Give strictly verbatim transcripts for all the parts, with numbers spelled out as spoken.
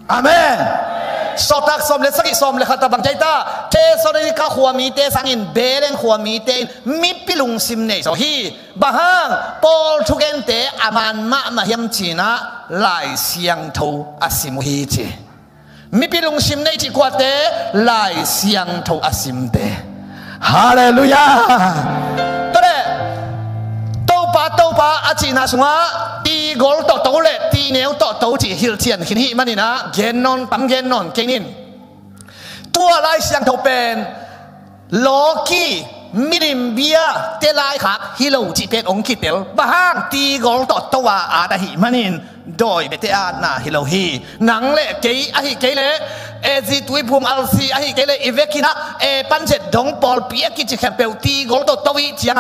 Amen. Sawltak sawm le sagih, sawm le khat ah bang ci a, Thessalonika khua mite sangin Berean khua mite in mipi lungsim nei zaw hi. Bang hang? Paul thugente a man mahmah hiam ci-in ah Lai Siangtho a sim uh hi ci. Mipi lungsim nei cih kuate? Lai Siangtho a simte. Halleluiah. Tua leh Topa, Topa a cihna sungah tigol tawh to le tineu tawh to cih hilhcian khin hi manin ah gen nawn, tam gen nawn kei ning. Tua Lai Siangtho pen lawki, milim bia te laikhak hi lo cih pen hong kitel. Bang hang? Tigol tawh to a at ahih manin dawi biate atna hi lo hi. Nang le kei ahih kei leh, e, zi tuiphum alsi ahih kei leh, i vekin ah, e, panzet dong pawlpi a kici khempeuh tigol tawh to i hih ciangin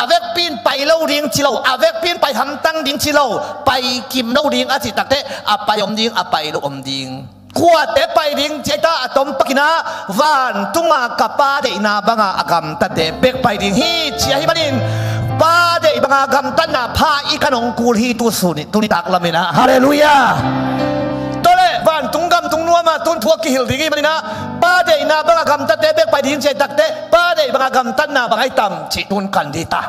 a vekpi in pai lo ding ci lo, a vekpi in pai hamtang ding ci lo, pai kim lo ding a cih takteh a pai om ding, a pai lo om ding. Kuate pai ding ci a, a tom pakin ah vantung a ka Pa deihna banga a gamtate bek pai ding hi ci ahih manin, Pa deih banga gamtatna pha i kan hong kul hi tu sun, tuni tak lamin ah. Halleluiah. Tua leh vantung gam tung nuam a tun thu a kihilh ding hi manin ah, Pa deihna banga gamtate bek pai ding ci a takteh, Pa deih banga gamtatna bang a i tam cih tun kan ding ta.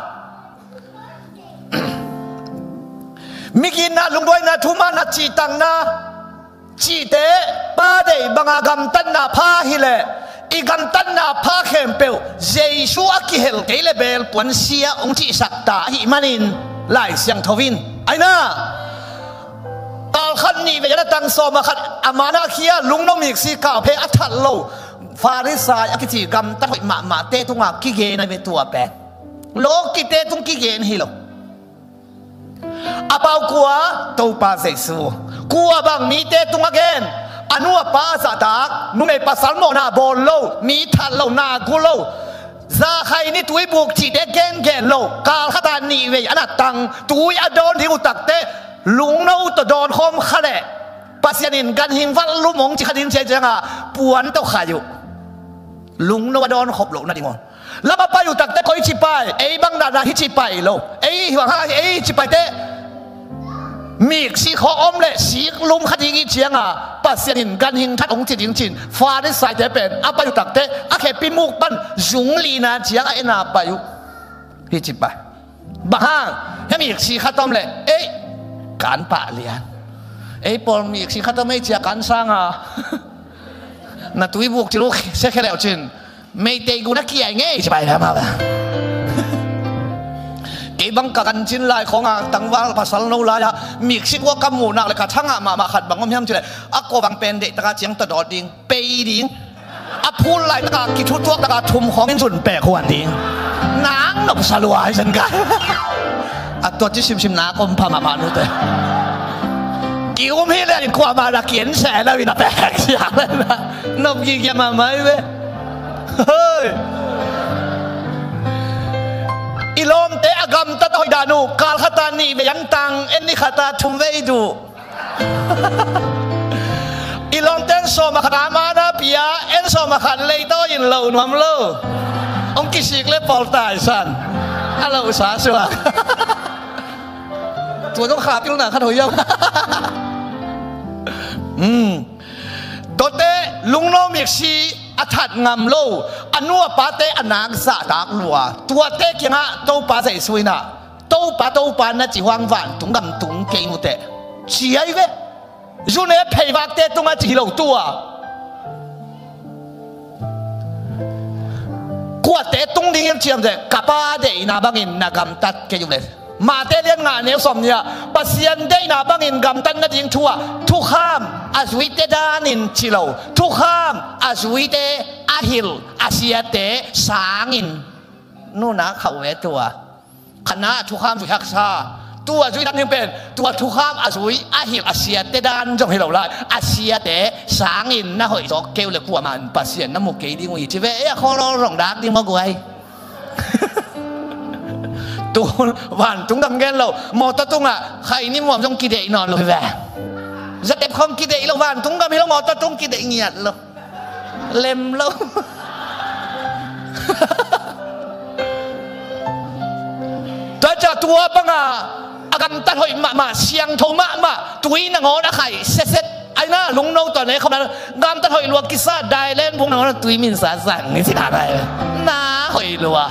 Migitna, lungduaina, thumanna, cihtakna cihte Pa deih banga gamtatna pha hi leh, i gamtatna pha khempeuh Jesu a kihel kei le bel puansia hong cihsak ta ahih manin Lai Siangtho in, aina, kal khat nih vei a na tang, sawm a khat a man ah khia, lungno miksi, kawhphe a that lo Farisai a kici gamtat hoih mahmahte tungah kigen ahi ve tua pen. Lawkite tung kigen hi lo. A pau kua? Topa Jesu. Kua bang mite tungah gen? A nu a pa a zahtak, numei pasal mawhna bawl lo, mi that lo, na gu lo, zakhaini tuibuk cihte gengen lo, kal khat a nih vei a na tang, tui a dawn ding uh takteh lungno tawh dawn khawm kha leh, Pasian in ganhing vat lum hong ci kha ding ci a, ciangin puan tawh khai uh. Lungno a dawn khop loh nading uh. Lam a pai uh takteh koici pai? Ei bang dan a hici pai lo. Ei hi bang hang, ei hici paiteh miksi khawng om leh sik lum kha ding i hih ciangin Pasian in ganhing that hong ci ding ci-in Farisaite pen a pai uh takteh a khepi muk pan zung lina ciang a en a pai uh. Hici pai. Bang hang? Hih miksi khat om leh, ei, kan pah lian. Ei pawl miksi khat om ei ci a kan sang a, na tuibuk ci luk sia khe leuh cin, meitei gun a kiai ngei ci pai leh mah. Kei bang ka kan cin lai khawng a, tangval pasal no lai a miksi kua ka muh nak leh ka thangah mahmah khat bang om hiam ci leh, a kua bang pen deih taka ciang tawh dawt ding, pei ding. A phul laitak a kithutuak tak a thum khawng in zun pek huan ding. Nang nopsa lua hi zen ka. A tua ci simsim nak om pha mahmah nute. Ki um hi leh in kuamah na ki en seh lo in a pek siang leh na nop gige mahmah hi ve. Hoi. I lawmte a gamtat hoih dan uh, kal khat a nih vei a na tang, en ni khat a thum vei duh. I lawmte in sawm a khat a man a pia, en sawm a khat leitawi in loh nuam lo. Hong kisik leh pawl taisan. A lohsa suak. Tua zong kha pilna khat hoih hiam? Hmm. Tuate lungno miksi a that ngam lo, a nu a pate a nak zahtak lua, tuate kiangah Topa Jesu in ah, Topa, Topa na ci hang vantung gam tung kei uh teh, ci ahi ve. Zu ne pheivakte tungah ci hi lo tua. Kuate tung ding hiam cih leh, ka Pa deihna bangin na gamtat kei uh leh. Mate lian nga neu sawm nih ah, Pasian deihna bangin gamtat nading thu ah, thukham a zuite danin ci lo, thukham a zuite a hilh a siate sangin nuntak khauh ve tua. Khatna thukham zui haksa. Tua zui dan ding pen, tua thukham a zui a hilh a siate dan zong hi lo lai, a siate sangin na hoih zawk kei uh leh kuamah in Pasian na mu kei ding uh hi ci ve. Ei, a khawlawl zong dak ding maw guai. Tu vantung gam gen lo, mawtaw tungah khaini muam zong kideih nawn lo hi ve. Zatep khawng kideih lo, vantung gam hi lo, mawtaw tung kideih ngiat lo. Lem lo. Tua ciang tua banga a gamtat hoih mahmah, siangtho mahmah, tui nangawn a khai setset Ai na, lungno tawh ne khawm na, gamtat hoih lua kisa, dailen bung na tui min sa sang ni si na ngai. Na hoih lua.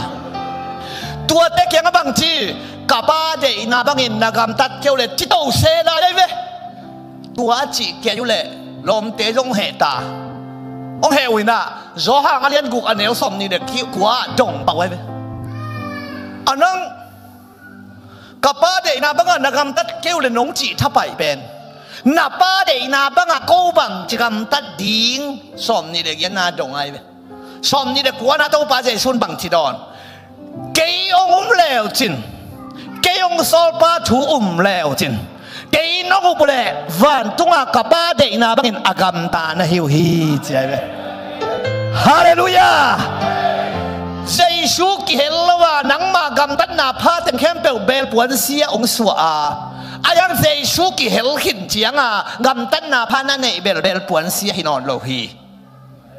Tuate kiang a bang ci, ka pa deihna bangin na gamtat keu le ci to se lai dai ve. Tua a cih kei uh leh lawmte zong heh ta. Hong heh uh inah, Zawhang a lian guk a neu sawm nih le kua dong pah uh ai ve. A nang ka pa deihna bangah na gamtat keu le nong cih thapaih pen, na pa deihna bangah ko bang ci gamtat ding sawm nih le giatna dong ai ve. Sawm nih le kuana Topa Jesuh in bang ci dawn? Kei hong um leu cin, kei hong sawlpa thu um leu cin, kei nong up uh leh vantunga ka pa deihna bangin a gamta na hi uh hi ci ai ve. Halleluiah. Jesuh kihel lo a nangma gamtatna pha teng khempeuh belpuan sia hong suah a, a yang Jesuh kihel khin cianga gamtatna pha na neih bel belpuan sia hi nawn lo hi.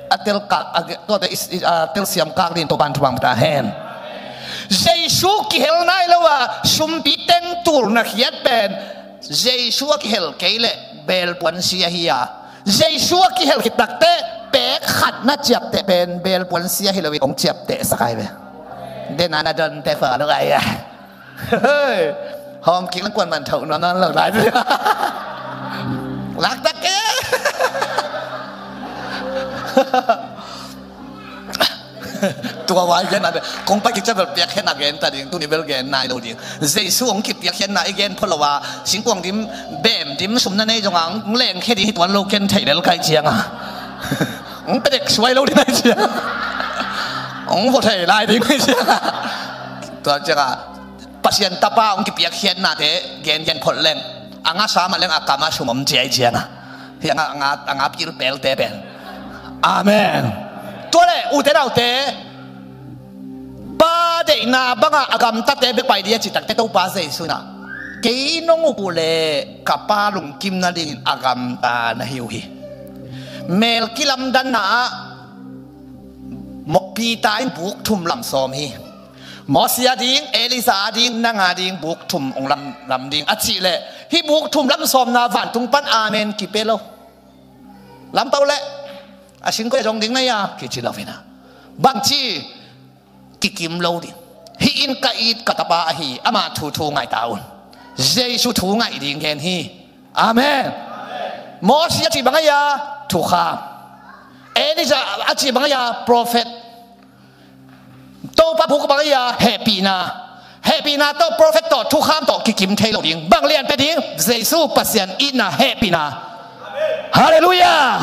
A telkak a ge- tuate is- is- a telsiam kak din Topan thupang ta hen. Jesuh kihel nai lo a sumpi teng tul na khiat pen Jesuh a kihel kei leh belpuan sia hi a, Jesuh a kihel khit takte pek khat na ciapteh pen belpuan sia hi loin hong ciapteh sak ai ve. Dena na donte fa lo ai a. Hawm kik lang kuan man thoh nuam nawn lo lai. Lak tak ke. Tua vai gen ade kong pai kik ca bel piak hen a gen ta ding, tuni bel gen nai lo ding. Jesuh hong kipiak hen na i gen phot lo a, singkuang dim, bem dim, sum na nei zong a hong leng khe ding hi tuan lo ken thei lel kai cianga. Hong pedek suai lo ding nai cianga. Hong vo thei lai ding nai cianga. Tua cianga Pasian tapa hong kipiak khiatnate gengen phot leng a ngasa mah leng a kama sum om ciai cianga. Hi a nga, a nga, a nga pil pelte pen. Amen. Tua le ute naute, pa deihna banga a gamtate bek pai dia citakte Topa Jesuh inah kei nong up uh le ka pa lungkim nadingin a gamta na hi uh hi. Mel kilamdanna ah Peter in buk thum lam sawm hi. Moses a ding, Elijah a ding, nang a ding buk thum hong lam, lam ding a cih leh hih buk thum lam sawmna vantung pan amen kipia lo. Lam pau leh a singkoi a zong ding na ia kici lo hina. Bangci kikim lo ding. Hih in ka it ka tapa ahi, ama thu thu ngaita un. Jesuh thu ngaih ding gen hi. Amen. Moses a cih bang aia thukham. Elijah a cih bang aia prophet. Topa buk bang aia hehpihna. Hehpihna tawh prophet tawh thukham tawh kikim thei lo ding. Bang lian pia ding? Jesuh Pasian itna hehpihna. Halleluiah.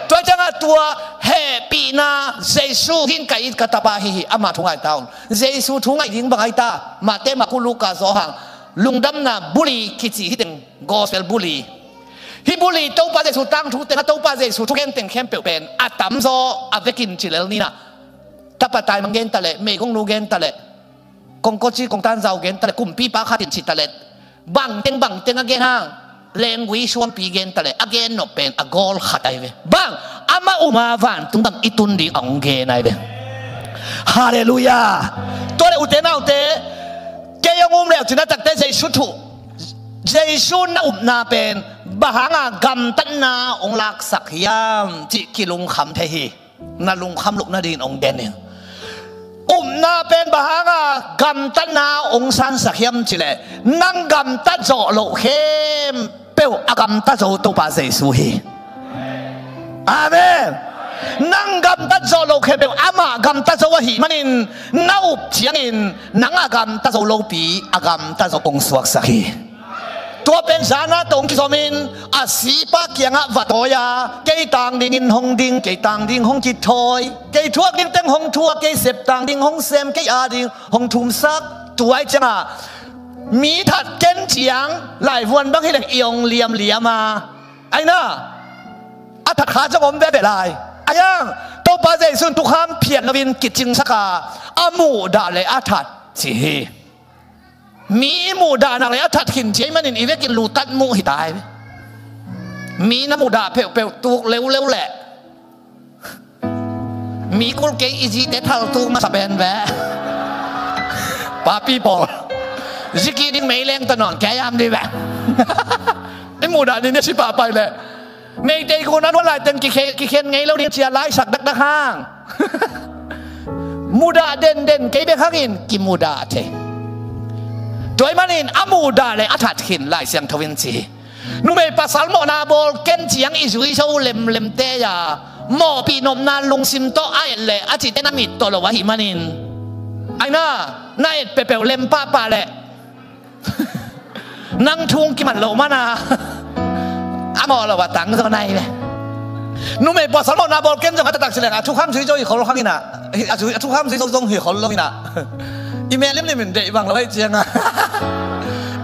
Tua cianga tua hehpihna Jesuh hin ka it ka tapa hi hi ama thu ngaita un. Jesuh thu ngaih ding bang aita? Mate, Maku, Luka, Zawhang. Lungdamna buli kici hiteng gospel buli. Hih buli Topa Jesuh tangthu teng a Topa Jesuh thugen teng khempeuh pen a tamzaw a vekin cilel nina. Tapa taimang gen taleh, meigongnu gen taleh, kongkoci kongtanzau gen taleh, kumpipa khatin ci taleh, bangteng bangteng a gen hang lengui suampi gen taleh a gen nop pen a gawl khat ai ve. Bang ama uma vantung gam i tun ding a hong gen ai ve. Halleluiah. Tua le ute naute, kei hong um leu cin a takte Jesuh thu, Jesuh na upna pen bang hanga gamtatna hong laksak hiam cih kilungkham thei hi. Na lungkham loh nadingin hong gen in. Upna pen bang hanga gamtatna hong sansak hiam cileh nang gamtat zawh loh khempeuh a gamta zo Topa Jesuh hi. Amen. Nang gamtat zawh loh khempeuh amah gamta zo ahih manin na up ciangin nang a gamta zo lopi a gamta zo hong suaksak hi. Tua pen zana tong kizawmin a sipa kiangah va tawi a, kei tang dingin hong ding, kei tang ding hong kithawi, kei thuak ding teng hong thuak, kei sep tang ding hong sem, kei a ding hong thumsak. Tua ai cianga mi that ken ciang laivuan bang hileng i hong liamliam a, aina a that kha zong om veve lai. Aiang Topa Jesuh in thukham phiat loin kicingsak a, a muhdah le a that ci hi. Mi muhdah nak le a that khin ciai manin i vekin lutat muh hi tai. Mi na muhdah peuhpeuh tuk leuleu leh mi kul kei i zite thal tuk masa pen ve. Papi pawl ziki ding meileng ta nawn kei am di ve. I muhdah ni ne si pahpai leh Meitei gun a luat laiteng kikhe-, kikhen ngei lo ding cia laisak dakdak hang. Mudah denden kei bek hangin kimudah thei. Tua ahih manin a mudah le a that khin Lai Siangtho in ci hi. Numei pasal mawhna bawl ken ciang i zui zo lemlemte a, mawhpih nopna lungsim tawh a et le a cihte na mit tawh lo ahih manin, ai na, na et peuhpeuh lem pahpah le nang thung kiman loh mana a mawh lo a tang zo nai ve. Numei pasal mawhna bawl ken zong a taktak ci leng a thukham zui zo hi khol hang ina, a zui, a thukham zui zo zong hi khol lo ina. I meh limlim in deih bang lo ahih cianga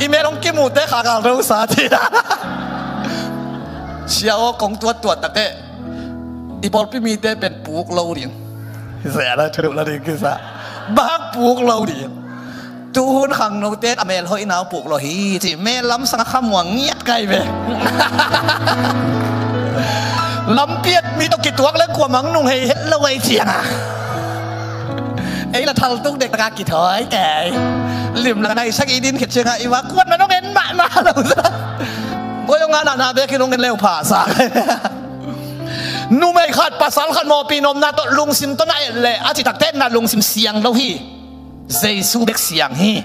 i meh long kimute kha gal rosa ci. Sia aw kong tuattuat takte i pawlpi mite pen puk lo ding. Zia la thuduh la ding kisa. Bang puk lo ding. Tuhun khangnote a mel hoihna uh puk lo hi ci, mel lamsang a khamuang ngiat kai ve. Lampiat mi tawh kituak le kuamang nung hei het lo ei cianga. Ei la thaltuk dek taka kithawi kei. Limlang nai sagih din khet cianga i va kuat na nong en mahmah lo sa. Boi ong a nana bek hi nong en leu pha sa. Numei khat pasal khat mawhpih nopna tawh lungsim tawh na et le a citakte na lungsim siang lo hi. Jesu bek siang hi.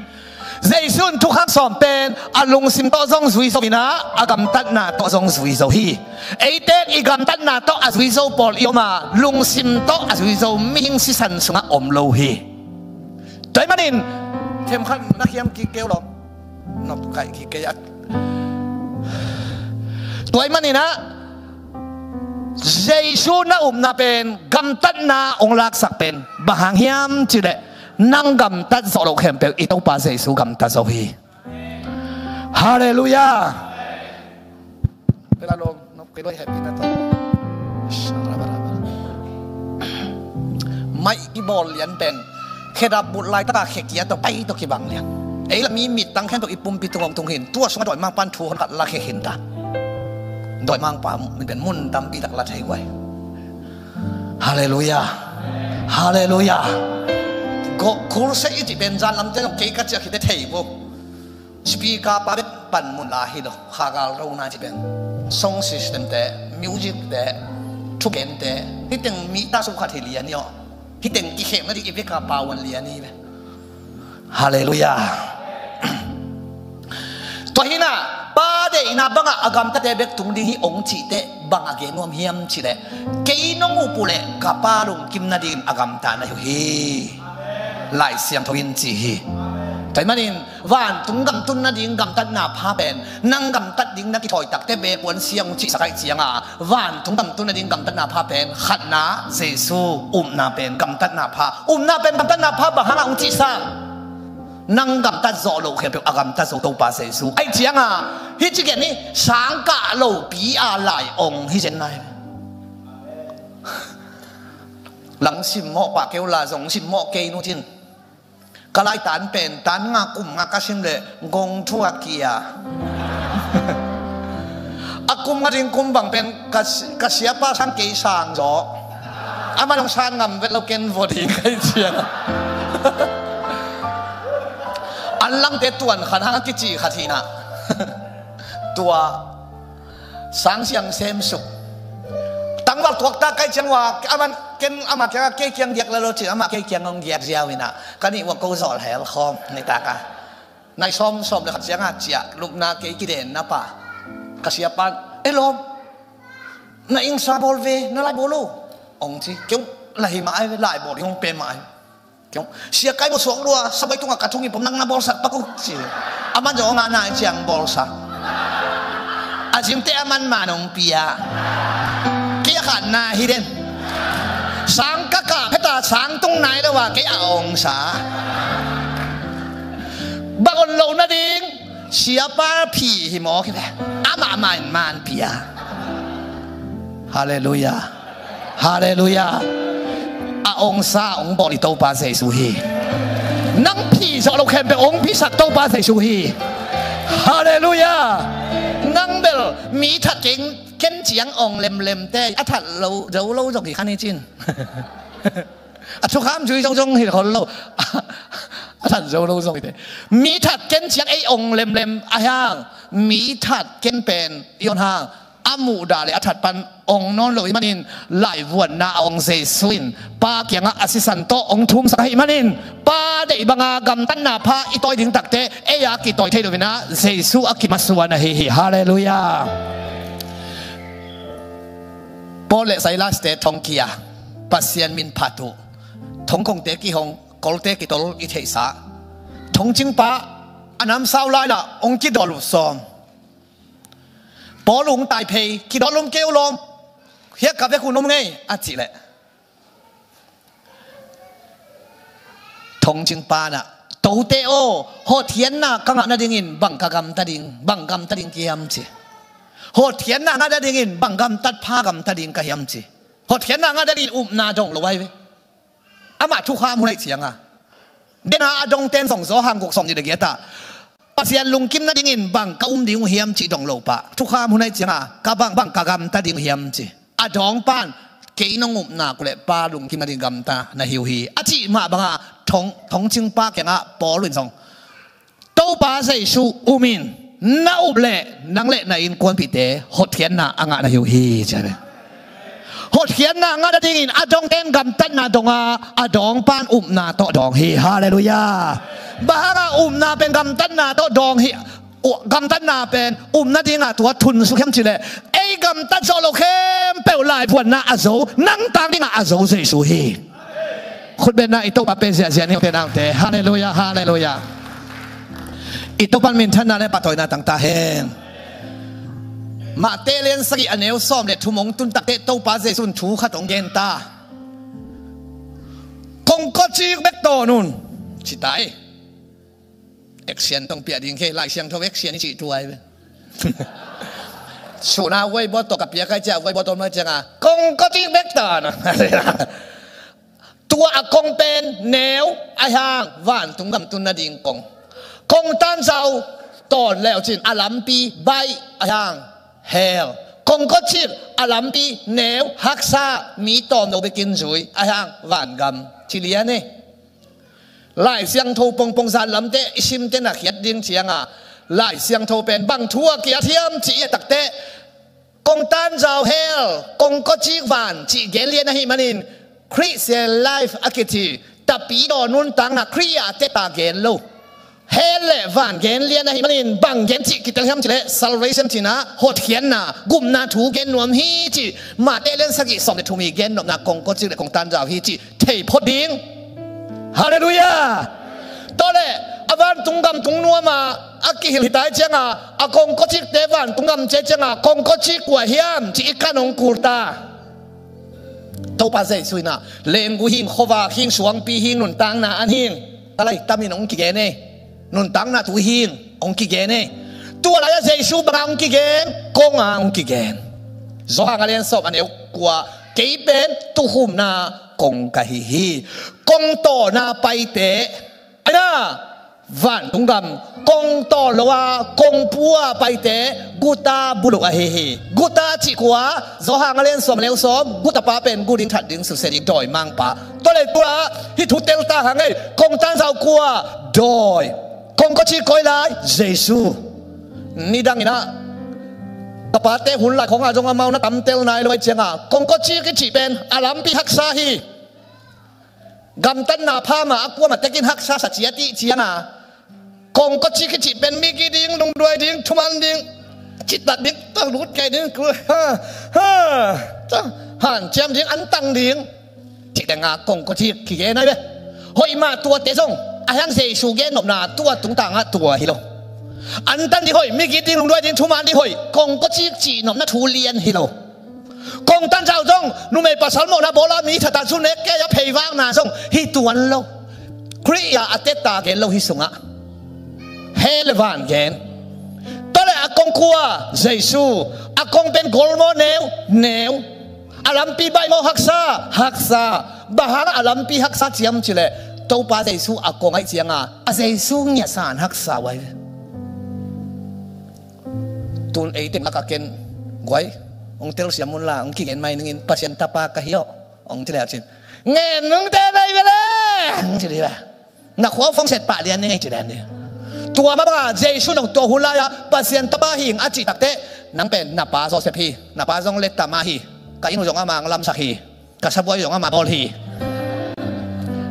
Jesu in thukham sawm pen a lungsim tawh zong zui zo ina, a gamtatna tawh zong zui zo hi. Eite in i gamtatna tawh a zui zo pawl i om a, lungsim tawh a zui zo mihing sisan sungah om lo hi. Tua ahih manin themkhat na khiam kik keu lawm. Nop kaih kik kei a. Tua ahih manin ah Jesu na upna pen gamtatna hong laksak pen bang hang hiam cih leh nang gamtat zawh loh khempeuh i Topa Jesu gamtat zo hi. Halleluiah. Pela lom nok kei loi happy na to. Maih kibawl lian pen khedap bulh laitaka khekia tawh pai tawh kibang lian. Ei la mi mittang khempeuh i pumpi tungah tung hin, tua sungah dawimangpa in thu hon khat la khe khin ta. Dawimangpa mi pen mun tampi tak la thei guai. Halleluiah. Halleluiah. Goh khulse i cih pen zan lamte zong kei ka ciah khite thei vo. Speaker pa bek pan mun la hi lo. Khagal rona cih pen sound system te, music te, thukente, hiteng mi ta sum khat hi lian hi aw. Hiteng kikhemna ding i veka pauan lian hi ve. Halleluiah. Tua hina pa deihna bangah a gamtate bek tung ding hi ong cihte bang a gen nuam hiam cih leh, kei nong up uh leh ka pa lungkim nadingin a gamta na hi uh hi. Lai Siangtho in ci hi. Tua ahih manin vantung gam tun nading gamtatna pha pen nang gamtat ding na kithawi takte beek puan siang uh cihsak ahih cianga, vantung gam tun nading gamtatna pha pen khatna Jesu, upna pen gamtatna pha. Upna pen gamtatna pha bang hangah hong cihsa? Nang gamtat zawh loh khempeuh a gamtat zo Topa Jesu. Ahih cianga hih ci gen hi, sangkah lopi a lai ong hi zen nai. Lang simmawh pah keu la zong simmawh kei nu cin. Ka lai tan pen tan nga kum nga ka sim leh gong thu a kia. A kum nga ding kum bang pen ka si-, ka siapa sang kei sang zaw. Amah dong sang ngam vet lo ken vo ding kai ciang. An langte tuan khan hang a kici khat hi na. Tua sang siang sem suk. Tangval tuak ta kai ciang ua, aman ken ama kiang, kei kiang diak lalo cin, ama kei kiang hong diak ziau ina. Ka nih ua ko zawh hel khawm, ni taka. Nai sawm sawm le khat cianga ciah lupna kei kidenna pa. Ka siapan, "E lawm, na ingsa bawl ve, na lai bawl uh," hong ci. Keu la hi mah ai ve, lai bawl hi hong pe mah ai. Keu, "Sia kai bawl suak lua, sabai tungah ka thung hi pom nang na bawlsak pak uh," ci. Aman zong hong ah na ai ciang bawlsak. A zingte aman man hong pia. Kei a khatna hi den. Sang ka kah pheta sang tung nai lo a kei a ongsa. Bang on lo nading siapa phi hi maw kei ve. Amah man man pia. Halleluiah. Halleluiah. A ongsa ong bawl i Topa Jesu hi. Nang phi zawh lo khempeuh ong phisak Topa Jesu hi. Halleluiah. Nang bel mi that keng ken ciang ong lemlemte a that lo zo lo zong hi khan hi cin. A thukham zui zong zong hi khol lo. A that zo lo zong hi te. Mi that ken ciang ei ong lemlem a hang. Mi that ken pen i on hang. a muhdah le a that pan ong nawn lo ahih manin, laivuanna a ong Jesu in Pa kiangah a sisan tawh ong thumsak ahih manin, Pa deih banga gamtatna pha i tawi ding takte ei a kitawi thei lo inah Jesu a kimasuan ahi hi. Halleluiah. Paul le Silas-te thongkia, Pasian min phat uh, thongkongte kihong, kolte kitol i theihsa, thongcingpa a namsau laila ong kidawl uh sawm. Paul ung tai phei, kidawl um kei uh lawm, hiah ka vek hun om ngei a cih leh, thongcingpa nah, tote aw, hotkhiatna ka ngah nadingin bang ka gamta ding, bang gamta ding ka hiam ci. Hotkhiatna ngah nadingin bang gamtat pha gamta ding ka hiam ci. Hotkhiatna ngah nadingin upna dong lo ahi ve. Amah thukham hun ahih cianga, dena a dongten zong Johan guk sawmnih le giat ah, Pasian lungkim nadingin bang ka um ding uh hiam cih dong lo pah, thukham hun ahih cianga, ka bang, bang ka gamta ding uh hiam ci. A dawng pan, kei nong upna uh leh Pa lungkim nading gamta na hi uh hi, a cih mah banga thong, thongcingpa kiangah Paul in zong, Topa Jesu um in, na up leh nang le na innkuanpihte hotkhiatna a ngah na hi uh hi, ci a ve. Hotkhiatna ngah nadingin a dongten gamtatna donga, a dawng pan upna tawh dawng hi. Halleluiah. Bang hanga upna pen gamtatna tawh dawng hi? Gamtatna pen upna dinga tua thunsuk hiam cih leh, ei gamtat zawh lo khempeuh laivuanna a zo, nang tang dinga a zo Jesu hi. Khutbetna i Topa pe ziahziah ni, ute naute. Halleluiah, halleluiah. I Topa minthanna le pahtawina tangta hen. Mate lian sagih a neu sawm le thum ong tun takteh Topa Jesu in thu khat ong gen ta. Kongkawcik bek tawn un, ci ta hi. Action tawh piak ding kei, Lai Siangtho action i cih tuai ve. Suna whiteboard tawh ka piak ai cia, whiteboard tawh mai cianga kongkawcik bek tawn. Tua a kong pen neu ahih hang vantung gam tun nading kong. Kong tanzau tawn leucin a lampi baih ahih hang hell. Kongkawcik a lampi neu haksa, mi tawm lo bekin zui ahih hang vangam, ci lian hi. Lai Siangtho pongpong zan lamte i simte na khiat ding cianga, Lai Siangtho pen bang thu a kiat hiam cih i et takteh, kong tanzau hell, kongkawcik van cih gen lian ahih manin, Christian life a kici tapi dawn nuntakna Khrih a teta gen lo. Hell le van gen lian ahih manin bang gen cih kitel hiam cih leh salvation cihna, hotkhiatna, gupna thu gen nuam hi cih Mate lian sagih sawm le thum i gen nopna kongkawcik le kong tanzau hi cih thei phot ding. Halleluiah. Tua le a vantung gam tung nuama a kihilh hi tai cianga, a kongkawcikte vantung gam cia cianga kongkawcik kua hiam cih i kan ong kul ta. Topa Jesu inah, lenggu hing, khuavak hing, suangpi hing, nuntakna an hing, talai tamin ong kigen ei. Nuntakna tu hing ong kigen ei. Tua lai-ah Jesu banga ong kigen, konga ong kigen. Johan a lian sawm a neu kua, kei pen tukhumna kong ka hi hi. Kong tawna paite aina vantung gam, kong tawn lo a kong pua paite guta buluk ahi hi. Guta cih kua? Johan a lian sawm a neu sawm, gutapa pen gu ding that ding susia ding dawimangpa. Tua le tua hih thu tel ta hang ei, kong tanzau kua? Dawi. Kongkawcik koi lai? Jesu. Nidang inah ka pate hun lai khonga zong amau na tamtel nai lo ai cianga kongkawcik i cih pen a lampi haksa hi. Gamtatna pha mah a kuamah tekin haksa sa ciat i cianga, kongkawcik i cih pen migi ding, lungduai ding, thuman ding, citak ding, tanglut kai ding, ha, ha, hanciam ding, antang ding. Cih tenga kongkawcik kigen ai ve. Hoih mah tuate zong, ahih hang Jesu gen nopna tua tungtangah tua hi lo. Antan ding hoih, migi ding, lungduai ding, thuman ding hoih, kongkawcik cih nopna thu lian hi lo. Kong tanzau zong numei pasal mawhna bawla mi thatah zu nek kei a pheivakna zong hi tuan lo. Khrih a a teta gen lo hi sungah. Hell le van gen. Tua le a kong kua? Jesu. A kong pen golmaw neu? Neu. A lampi baih maw haksa? Haksa. Bang hangah a lampi haksa ciam cih leh Topa Jesu a kong aih cianga a Jesu ngiahsan haksa uh ai ve. Tun ei teng laka ken guai, hong telsiam unla hong kigen mai ningin Pasian tapa ka hi aw, hong ci le cin, ngen nungte nai vele, hong ci dih ve. Na khua phone set pah lian ning ei ci lian dih. Tua mah banga Jesu nong tua hun lai-a Pasian tapa hing a cih takte Nang pen na pa Joseph hi. Na pa zong letta mah hi. Ka inn uh zong amah lamsak hi. Ka sabuai zong amah bawl hi.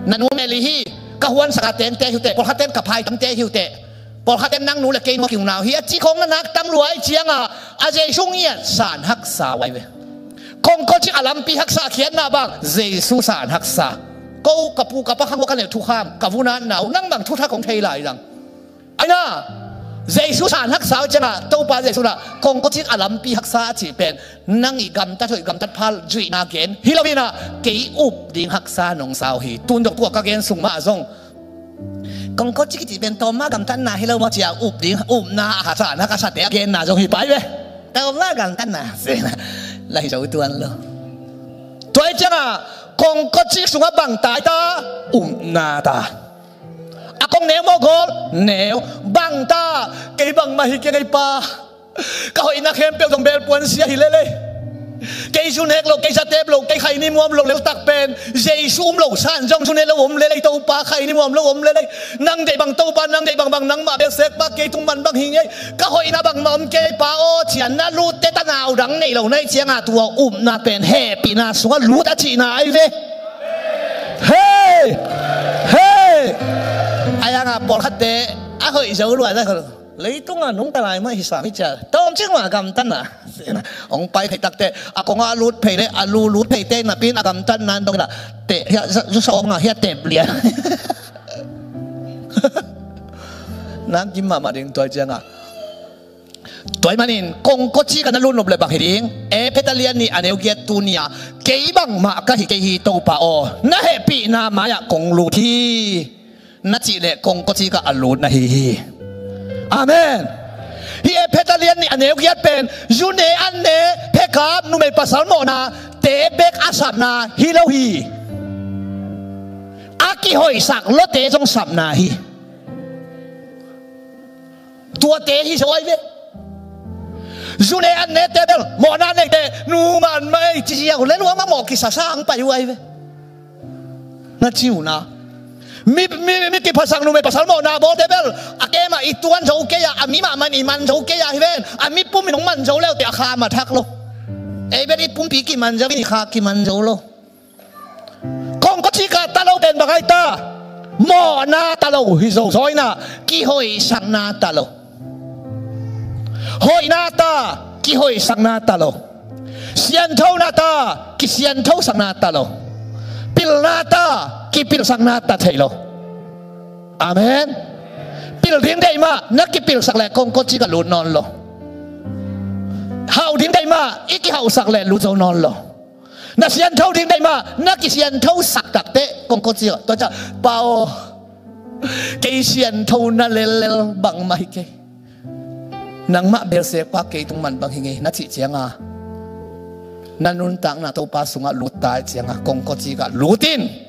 Na nu Mary hi. Ka huansak a tengte hi uh teh, pawlkhat ten ka phaitamte hi uh teh, pawlkhat ten nang nu le kei nu a kiunau hi a ci khong na nak tam lua ahih ciangah a Jesu ngiat san haksa uh ahi ve. Kongkocik a lampi haksa khiatna bang Jesu san haksa. Ko ka pu ka pa khang ka neu thukham ka vunatna uh nang bang thuthak hong thei lai zang. Aina, Jesu san haksa uh ciangah Topa Jesu na kongkocik a lampi haksa a cih pen nang i gamtat hoih gamtat phal zuihna gen hi lo hi na, kei up ding haksa nong sa uh hi. Tun dok tua ka gen sung mah zong kongkocik i cih pen tawm mah gamtatna hi lo maw cia up ding upna a haksa na ka sate a genna zong hi pai ve. Tawm mah gamtatna sena lai zo tuan lo. Tua i ciangah kongkocik sungah bang tai ta, upna ta. A kong neu maw gawl neu bang ta. Kei bangmah hi kei ngei pa. Ka hoihna khempeuh zong belpuan sia hi lelei. Kei zu nek lo, kei zatep lo, kei khaini muam lo leltak pen Jesu um lo san zong zu ne lo om lelei, Topa khaini muam lo om lelei. Nang deih bang Topa, nang deih bangbang nangmah belsek pa, kei tung man bang hi ngei. Ka hoihna bangmah om kei pa aw cia na lutte tanau dang nei lo na ih cianga tua upna pen hehpihna sungah lut a cihna ahi ve. Hei! Hei! Ayanga pawlkhatte a hoih zo luai lai khol. Leitunga nungta lai mah hi sam hi cia. Tawmcik mah a gamtatna. Hong pai phei takte a kongah a lut phei le a lu lut phei te napin a gamtatna an dong ina. Te hiah zusa om nga hiah tep lian. Nang kim mahmah ding tuai cianga. Tuai manin kongkocik a na lut nop le bang hi ding. Efesa lian nih a neu giat tu nia kei bangmah ka hi kei hi Topa aw na hehpihna mai-ah kong lut hi. Na cih leh kongkocik ah a lut na hi hi. Amen. Hi Efesa lian nih a neu giat pen zu ne an ne phekap numei pasal mawhna te bek a sapna hi lo hi. A kihoihsak lote zong sapna hi. Tuate hi zo ahi ve. Zu ne an ne te bel mawhna neite nu man mai ci ziau le lua ma mawh kisa sang pai uh ahi ve. Na ci uh na mi, mi, mi kiphasak numei pasal mawhna bawlte bel a kema i tuan zo kei a, a mi mahman i man zo kei a hi ven. A mi pum i nong man zo leute a kha ma thak lo. Ei bel i pumpi kiman zo in i kha kiman zo lo. Kongkocik ah ta lo ten bang ai ta. Mawhna ta lo hi zo zawina kihoihsakna ta lo. Hoihna ta kihoihsakna ta lo. Sianthona ta kisianthosakna ta lo. Pilna ta kipilsakna ta thei lo. Amen. Pil ding deih mah na kipilsak le kongkocik ah lut nawn lo. Hauh ding deih mah i kihauhsak le lut zo nawn lo. Na siantho ding deih mah na kisianthosak takte kongkocik ah tua ca pau. Kei siantho na lellel bangmah hi kei. Nangmah belsek pa kei tung man bang hi ngei na cih cianga na nuntakna Topa sungah lut ta ih cianga kongkocik ah lut in.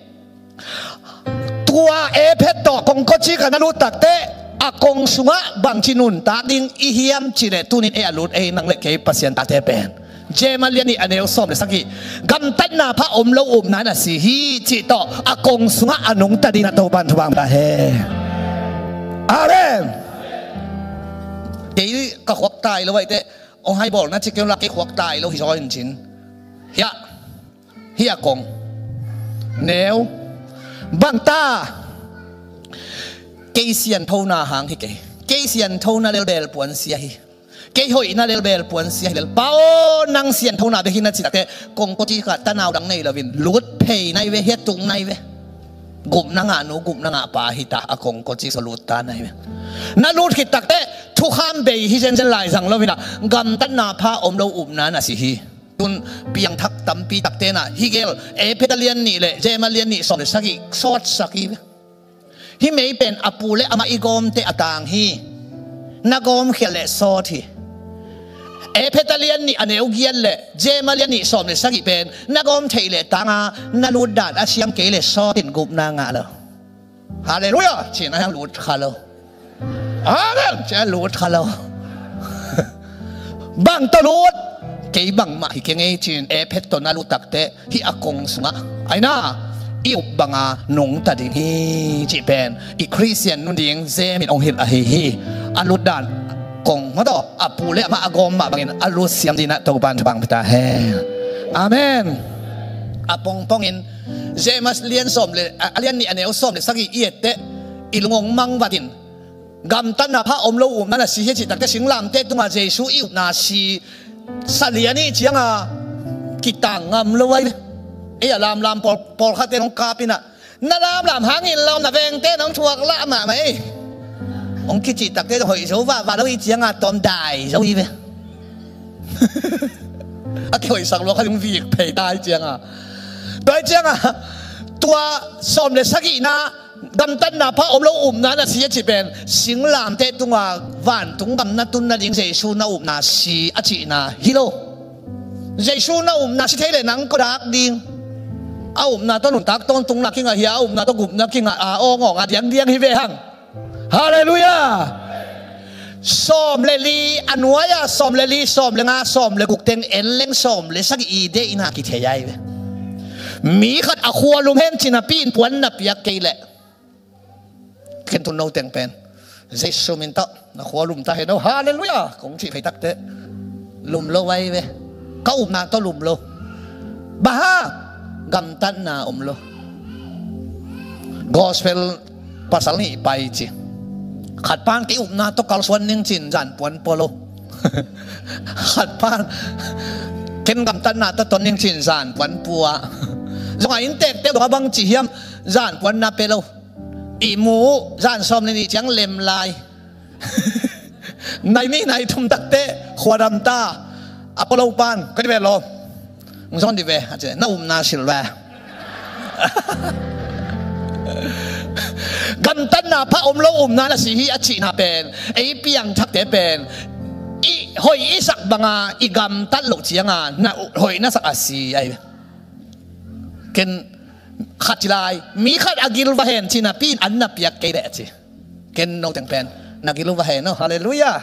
Tua Efesa tawh kongkocik ah na lut takte a kong sungah bangci nuntak ding i hiam cih leh tunin ei a lut ei nang le kei Pasian tate pen Jeim a lian nih a neu sawm le sagih gamtatna pha om lo upna na si hi cih tawh a kong sungah a nungta ding a Topan thupha ta he. Amen. Kei ka khuak tai lo aite ong hai bawl na ci kei la kei khuak tai lo hi zaw in cin. Hiah. Hiah kong neu bangta. Kei sianthona hang hi kei. Kei sianthona lelbel puan sia hi. Kei hoihna lelbel puan sia hi lel pau nang sianthona bek hi na ci takte kongkocik ah tanau dang nei loin lut phei nai ve hiah tung nai ve. Gupna ngah nu gupna ngah pa hi ta a kongkocik sa lut ta nai ve. Na lut khit takte thukham bei hi zenzen lai zang loin ah gamtatna pha om lo upna na si hi. Tun piangthak tampi takte na hi gel Efesa lian nih le Jeim a lian nih sawm le sagih sawtsak hi ve. Hih mei pen a pu le amah i gawmte a tang hi. Na gawm khial le sawt hi. Efesa lian nih a neu giat le Jeim a lian nih sawm le sagih pen na gawm theih le tanga na lut dan a siam kei le sawt in gupna ngah lo. Halleluiah. Cin a hiang lut kha lo. Amen. Cin a lut kha lo. Bang tawh lut. Kei bangmah hi kei ngei cin Efesa tawh na lut takte hih a kong sungah aina i up banga nungta ding hi cih pen i Khristian nun ding Jeim in ong hilh ahi hi. A lut dan kong Mawtaw, a pu le amah a gawm mah bangin a lut siam dinah Topan thupha pia ta hen. Amen. A pongpongin James lian sawm le, a, a lian nih a neu sawm le sagih i etteh i lungong mangvatin gamtatna pha om lo upna na si hi a cih takteh singlamteh tungah Jesu i upna si sa lian i cianga kitang ngam lo ai ve. Ei a lamlam pawl, pawlkhatte nong kapinah na lamlam hangin lawm na vengte nong thuak lah mahmah ei. Hong kicih takteh hoih zo vahvah lo i cianga tawm dai zo i ve. A kihoihsak lua kha zong vik phei ta i cianga. Tua i cianga tua sawm le sagihna gamtatna pha om lo upna na si a cih pen singlamteh tunga vantung gam na tun nading Jesu na upna si a cihna hi lo. Jesu na upna si thei leh nang kua dak ding? A upna tawh nuntak tawntung na kingah hi a, a upna tawh gupna kingah a, awngawng a diangdiang hi ve hang. Halleluiah. Sawm le li a nuai-a sawm le li, sawm le nga, sawm le guk teng en leng sawm le sagih i deihna kithei ai ve. Mi khat a khua lum hen cih napi in puan na piak kei leh ken tun no teng pen Jesu min tawh na khua lum ta hen o. Halleluiah. Kong cih phei takteh lum lo ai ve. Ka upna tawh lum lo. Bang hang? Gamtatna om lo. Gospel pasal nih pai ci. Khat pan kei upna tawh kalsuan ning cin zan puan pua lo. Khat pan ken gamtatna tawh ton ning cin zan puan pua. Zong a inntekte dong a bang ci hiam, zan puan na pe lo. I mu uh zan sawm le nih ciang lem lai. Nai nih nai thum takteh khua dam ta. A pua lo pan ka ti ve lo. Hong zawn dih ve a ci. Na upna silh ve. Gamtatna pha om lo upna na si hi a cihna pen ei piangthakte pen i hoih i sak banga i gamtat loh cianga na hoih na sak a si ai ve. Ken khat ci lai, mi khat a gil va hen cih napi in an na piak kei leh a ci. Ken no teng pen na gil uh va hen o. Halleluiah.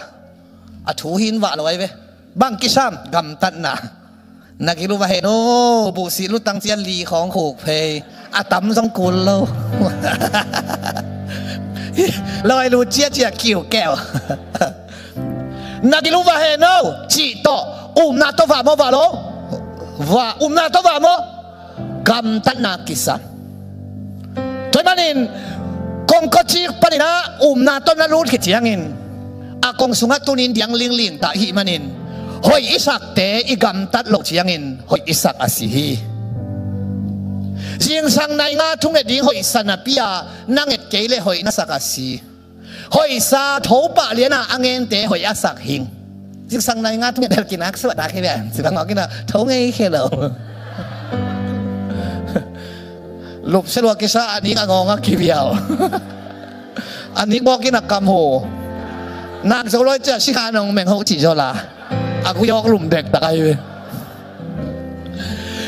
A thu hi in vah lo ai ve. Bang kisam? Gamtatna. Na gil uh va hen o. Buhsih lutang cia li khawng khuk phei. A tam zong kul lo. Lawi lu cia cia kiu keu. Na gil uh va hen o cih tawh upna tawh vah maw, vah lo? Vah. Upna tawh vah maw? Gamtatna kisam. Tua ahih manin kongkocik paninah upna tawh na lut khit ciangin a kong sungah tunin diang lingling ta ahih manin hoih i sakte i gamtat loh ciangin hoih i sak a si hi. Zingsang nai nga thunget ding hoihsa napi-a na nget kei leh hoih na sak a si. Hoihsa tho pah liana a ngente hoih a sak hing. Zingsang nai nga thunget del kinak suah ta khe bia. Sibang awk ina tho ngei khe lo. Lupsia lua kisa a ning a ngawng a kibiau. A ning bawk ina kam ho. Nak zo loi cia si kha nong meng ho ci zo la. A guyawk lum bek tak ai ve.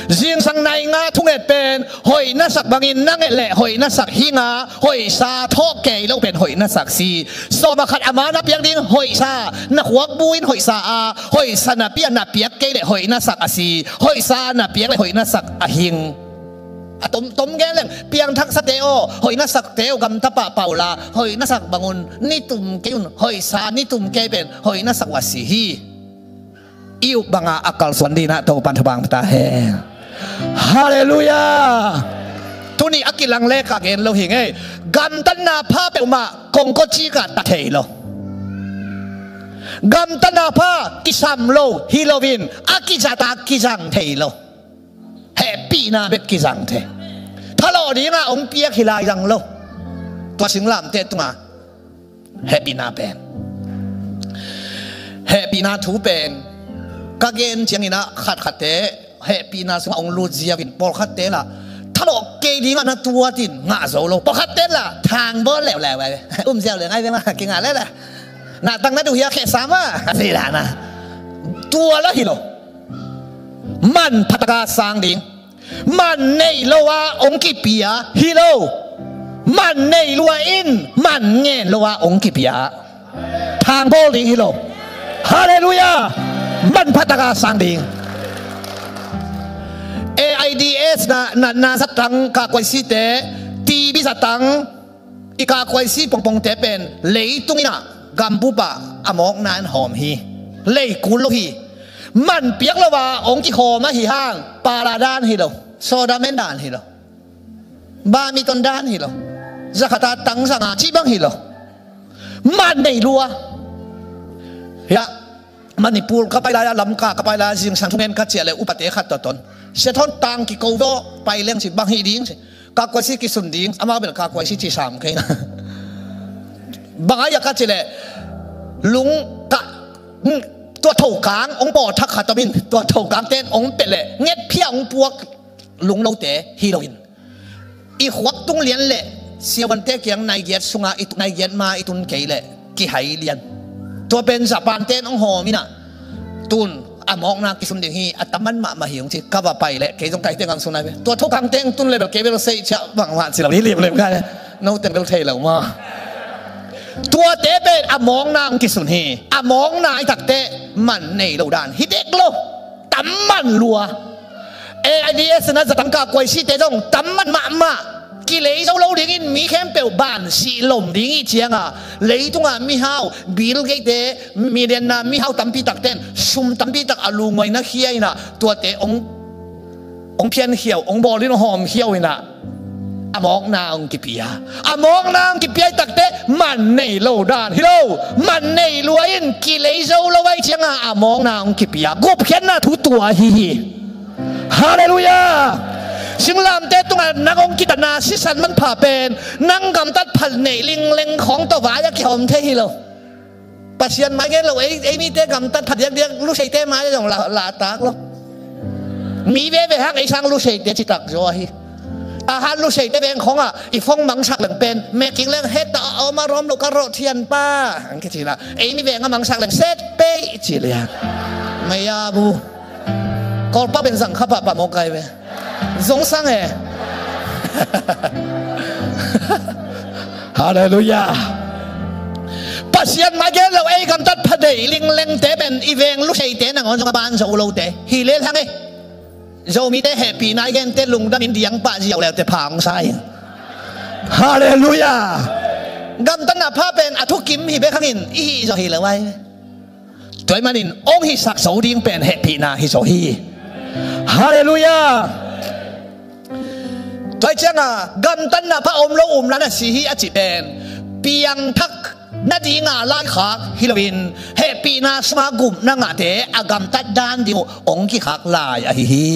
Zingsang nai nga thunget pen hoih na sak bangin na nget leh hoih na sak hinga, hoihsa thawh kei lo pen hoih na sak si. Sawm a khat a ma na piak ding hoihsa na khuak bu in hoihsa a, hoihsa napi a na piak kei leh hoih na sak a si. Hoihsa na piak leh hoih na sak a hing. A tom, tom gen leng piangthaksate aw, hoih na sakte aw, gamta pahpah uh la, hoih na sak bangun nitum kei un, hoihsa nitum kei pen hoih na sak uh a si hi. I up banga a kalsuan dinah Topan thupha pia ta hen. Halleluiah. Tuni a kilang leka gen lo hi ngei. Gamtatna pha peuhmah kongkocikah ta thei lo. Gamtatna pha kisam lo hi loin a kizata kizang thei lo. Hehpihna bek kizang thei. Thalawh dinga hong piak hi lai zang lo. Tua singlamteh tunga hehpihna pen, hehpihna thu pen ka gen cianginah khatkhatte hehpihna sungah hong lut ziau in, pawlkhatte lah thalawh kei dingah na tuatin ngah zo lo. Pawlkhatte lah thangbawl leuleu ai ve. Um ziau le ngai ve mah kingah lele. Nahtang na duh hia khehsa mah a si dana. Tua lah hi lo. Man phataka sang ding. Man neih lo a hong kipia hi lo. Man neih lua in man ngen lo a hong kipia. Thangbawl ding hi lo. Halleluiah. Man phataka sang ding. AIDS na, na, na zatang, kakuaisite, TB zatang, i kakuaisi pongpongte pen leitung inah gambup ah a mawkna in hawm hi. Lei kul lo hi. Man piak lo a hong kihawm ahi hang, Pala dan hi lo, Sodom dan hi lo, Bamiton dan hi lo, Jakarta tang zanga cih bang hi lo. Man nei lua. Hiah Manipur ka pai lai-a, Lamka ka pai lai-a, zingsang thungen ka ciah le upate khat tawh ton, Sia Thawn, tang kiko vawh pai leng ci, bang hih ding ci. Kakuaisi kisun ding, amau bel kakuaisi ci sam kei na. Bang a ia ka ci le, lung ka, hmm, tua thokang hong pawthak khat om in, tua thokang ten hong pia le ngetphia hong puak lungnote hi lo in, i khuak tung lian le siavuante kiang nai giat sunga i tu-, nai giat ma i tun kei le kihai lian. Tua pen Japan ten hong hawm in ah, tun a mawkna kisun ding hi, a taman mahmah hi hong ci. Ka va pai le kei zong kaite ngang sun nai ve. Tua thokang teng tun le bel kei bel sei ciah bangmah ci lo hi limlim ka. No teng bel thei lo maw. Tuate pen a mawkna hong kisun hi. A mawkna i takte man nei lo dan hi dek lo. Tam man lua. A I D S na zatang kakuaisite zong tam man mahmah. Kilei zo lo dingin mi khempeuh ban sih lom ding i cianga, leitungah mihau, Bill Gates te, millionaire mihau tampi takten sum tampi tak a lunguai na khia in ah, tuate hong, hong phian khiau, hong bawl in hong hawm khiau in ah, a mawkna hong kipia. A mawkna hong kipia i takte man nei lo dan hi lo. Man nei lua in kilei zo lo a i cianga a mawkna hong kipia. Gupkhiatna thu tua hi hi. Halleluiah. Singlamte tungah nang hong kitatna sisan manpha pen nang gamtat phat neih lingleng khawng tawh vai a kihawm thei hi lo. Pasian mai gen lo, ei, ei mite gamtat phat diakdiak, Luseite mai a zong la, la tak lo. Mi veve hang ei sang Luseite citak zaw ahi. A han Luseite veng khawngah i phone mangsak leng pen meking leng, "Heta a om a rom lo ka rawh thianpa," ang kici na. Ei mi veng a mangsak leng, "Set pei," ci lian. Maya bu. Kawlpa pen zang kha pahpah mawk kai ve. Zong sang e. Halleluiah. Pasian mai gen lo, ei gamtat phat neih linglengte pen i veng Luseite nangawn zong a ban zo lote hi lel hang e. Zomite hehpihna i gente lungdamin diang pah ziau leute pha hong sa in. Halleluiah. Gamtatna pha pen a thukim hi bek hangin i hih zaw hi lo ai. Tua ahih manin hong hisak zo ding pen hehpihna hi zaw hi. Halleluiah. Tua ahih cianga gamtatna pha om lo, umna na si hi a cih pen piangthak nadinga laikhak hi loin, hehpihna sunga gupna ngahte a gamtat dan ding uh hong kikhak lai ahi hi.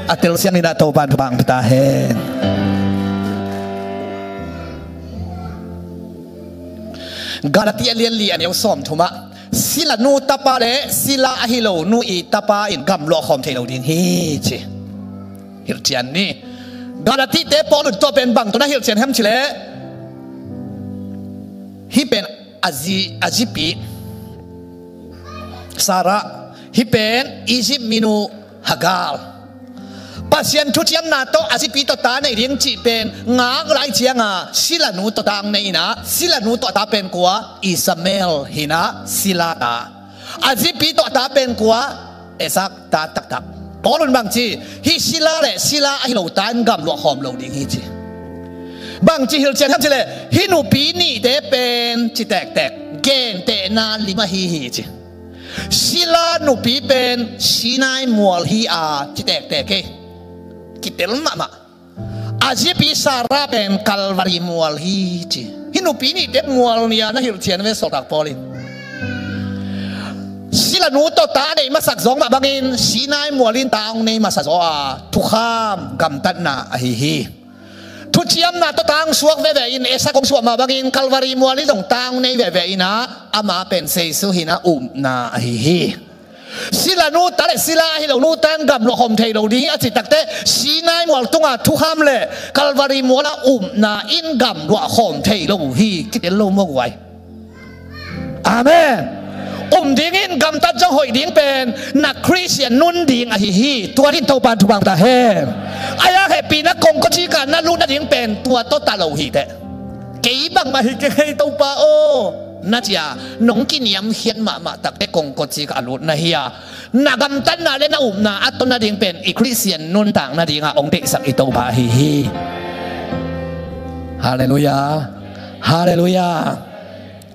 A telsiam in ah Topan thupha hong pia ta hen. Galati a lian li a neu sawmthum ah, sila nu tapa le sila ahi lo nu i tapa in gamluah khawm thei lo ding hi ci. Hilhcian ni. Galatite Paul un tua pen bang tawh na hilhcian hiam cih leh, hih pen a zi, a zipi Sarah, hih pen Egypt minu Hagar. Pasian thuciamna tawh a zipi tawh ta nei ding cih pen ngak lai cianga sila nu tawh ta hong nei in ah, sila nu tawh a ta pen kua? Ishmael hi in ah, sila ta. A zipi tawh a ta pen kua? Isak ta taktak. Paul un bang ci, hih sila le sila ahi lo ta in gamluah khawm lo ding hi ci. Bang ci hilhcian hiam cih leh, hih nupi nihte pen ci tektek, gentehna lim ahi hi ci. Sila nupi pen Sinai mual hi a, ci tektek hi. Kitel mahmah. A zipi Sarah pen Kalvari mual hi ci. Hih nupi nihte mual nih a na hilhcian ve sawltak Paul in. Sila nu tawh ta a neih masak zawng mah bangin Sinai mual in ta hong nei masa zaw a, thukham gamtatna ahi hi. Thuciamna tawh ta hong suak veve in, Isak hong suah mah bangin Kalvari mual in zong ta hong nei veve in ah, ama pen Jesu hi in ah upna ahi hi. Sila nu ta le sila ahi lo nu ta in gamluah khawm thei lo ding a cih takte, Sinai mual tunga thukham le Kalvari mual a upna in gamluah khawm thei lo hi. Kitel lo maw guai. Amen. Um dingin gamtat zong hoih ding pen na Khristian nun ding ahi hi. Tua din Topan thupha hong pia ta hen. Ai-a hehpihna kongkocik ah na lut nading pen tua tawh ta lo hi teh. Kei bangmah hi keng hei Topa aw, na ci a, nong kiniamkhiat mahmah takte kongkocik ah a lut na hi a, na gamtatna le na upna a ton nading pen i Khristian nuntak nadingah hong deihsak i Topa ahi hi. Halleluiah. Halleluiah.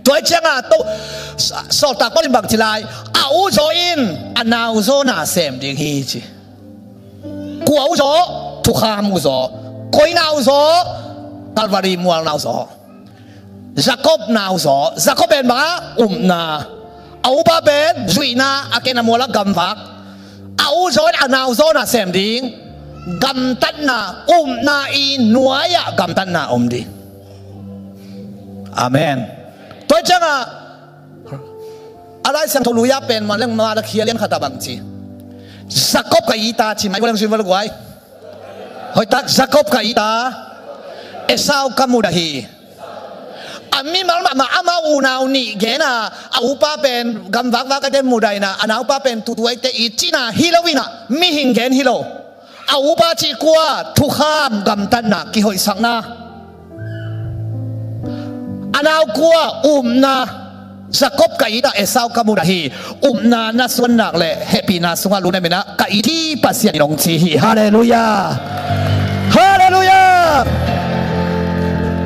Tua hi ciangah to, sa-, Sawltak Paul in bang ci lai? A u zaw in a nau zaw na sem ding hi ci. Kua u zaw? Thukham u zaw. Koi nau zaw? Kalvari mual nau zaw. Jakob nau zaw. Jakob pen bang a? Upna. A upa pen zuihna, a ken a mual a gamvak. A u zaw in a nau zaw na sem ding. Gamtatna, upna i nuai-ah gamtatna om ding. Amen. Tua hi ciangah a Lai Siangtho lui-ah pen Malakhi a lian khat ah bang ci? Jakob ka it a ci mai, vua leng zui vua le guai. Hoihtak, Jakob ka it a, Esau ka mudah hi. A mimal mahmah, amau unau nih gen a, a upa pen gamvakvak a te mudah in a, a naupa pen tutuaite it cihna hi lo in a, mihing gen hi lo. A upa cih kua? Thukham, gamtatna, kihoihsakna. A nau kua? Upna. Jakob ka it a, Esau ka mudah hi. Upna na suan nak leh hehpihna sungah lut na hi in a, ka it hi Pasian in hong ci hi. Halleluiah. Halleluiah.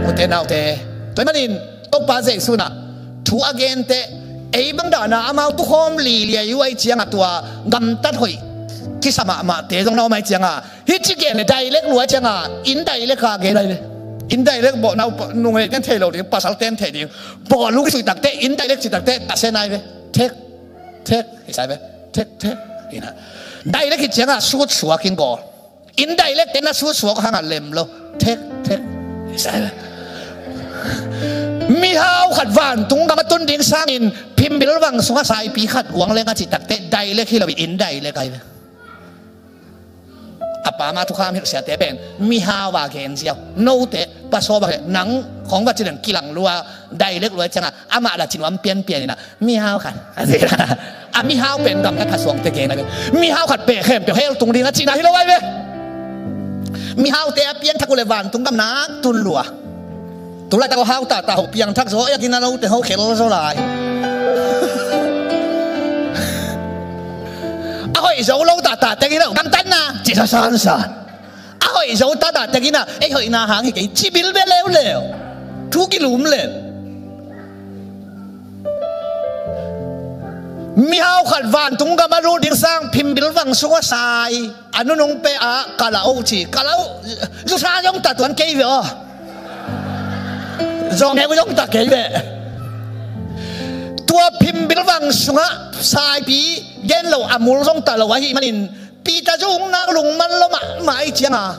Ute naute, tua ahih manin Topa Jesu in a thu a gen teh, ei bang dan a amau tukhawm liliai uh ahih ciangah, tua gamtat hoih kisa mahmahte zong na om ahih ciangah, hih ci gen leh direct lua ahih ciangah, indirect a gen lai ve. Indirect bawh, nau, nungei ten thei lo ding, pasal ten thei ding. Bawh luk i suih tak teh, indirect cih tak teh, ta se nai ve. Thek, thek, hi sai ve. Thek, thek, hi na. Direct hih ciangah sut suak in gawl. Indirect te na sut suak hang a lem lo. Thek, thek, hi sai ve. Mihau khat vantung gam a tun ding sangin phimbilvang sungah saipi khat guang leng a cih tak teh, direct hi lo, indirect ahi ve. A pa ma thukham hilh siate pen mihau a gen ziau. Note, pastor bang he, nang khong va ci leng kilang lua, direct lua ciangah, amah la ci nuam pianpian in a, mihau khat a ci. A mihau pen gamtat pha suangte gen a ve. Mihau khat peh khempeuh hell tung ding a cihna hi lo ahi ve. Mihaute a piangthak uh leh vantung gam nak tun lua. Tulaitak a hau tata ho piangthak zaw, a kin a lote ho khel zaw lai. A hoih zo lo tata teng in a, gamtatna ci sa sansan. A hoih zo tata teng in a, ei hoihna hang hi kei ci bilbia leuleu. Thu kilum lel. Mihau khat vantung gam a lut ding sang phimbilvang sungah sai. A nunung peh ah ka la uh ci, ka la uh, zusa zong ta tuan kei ve aw. Zong neu zong ta kei ve. Tua phimbilvang sungah saipi gen lo, a mul zong ta lo ahih manin, Peter zong nak lungman lo mahmah ahih ciangah,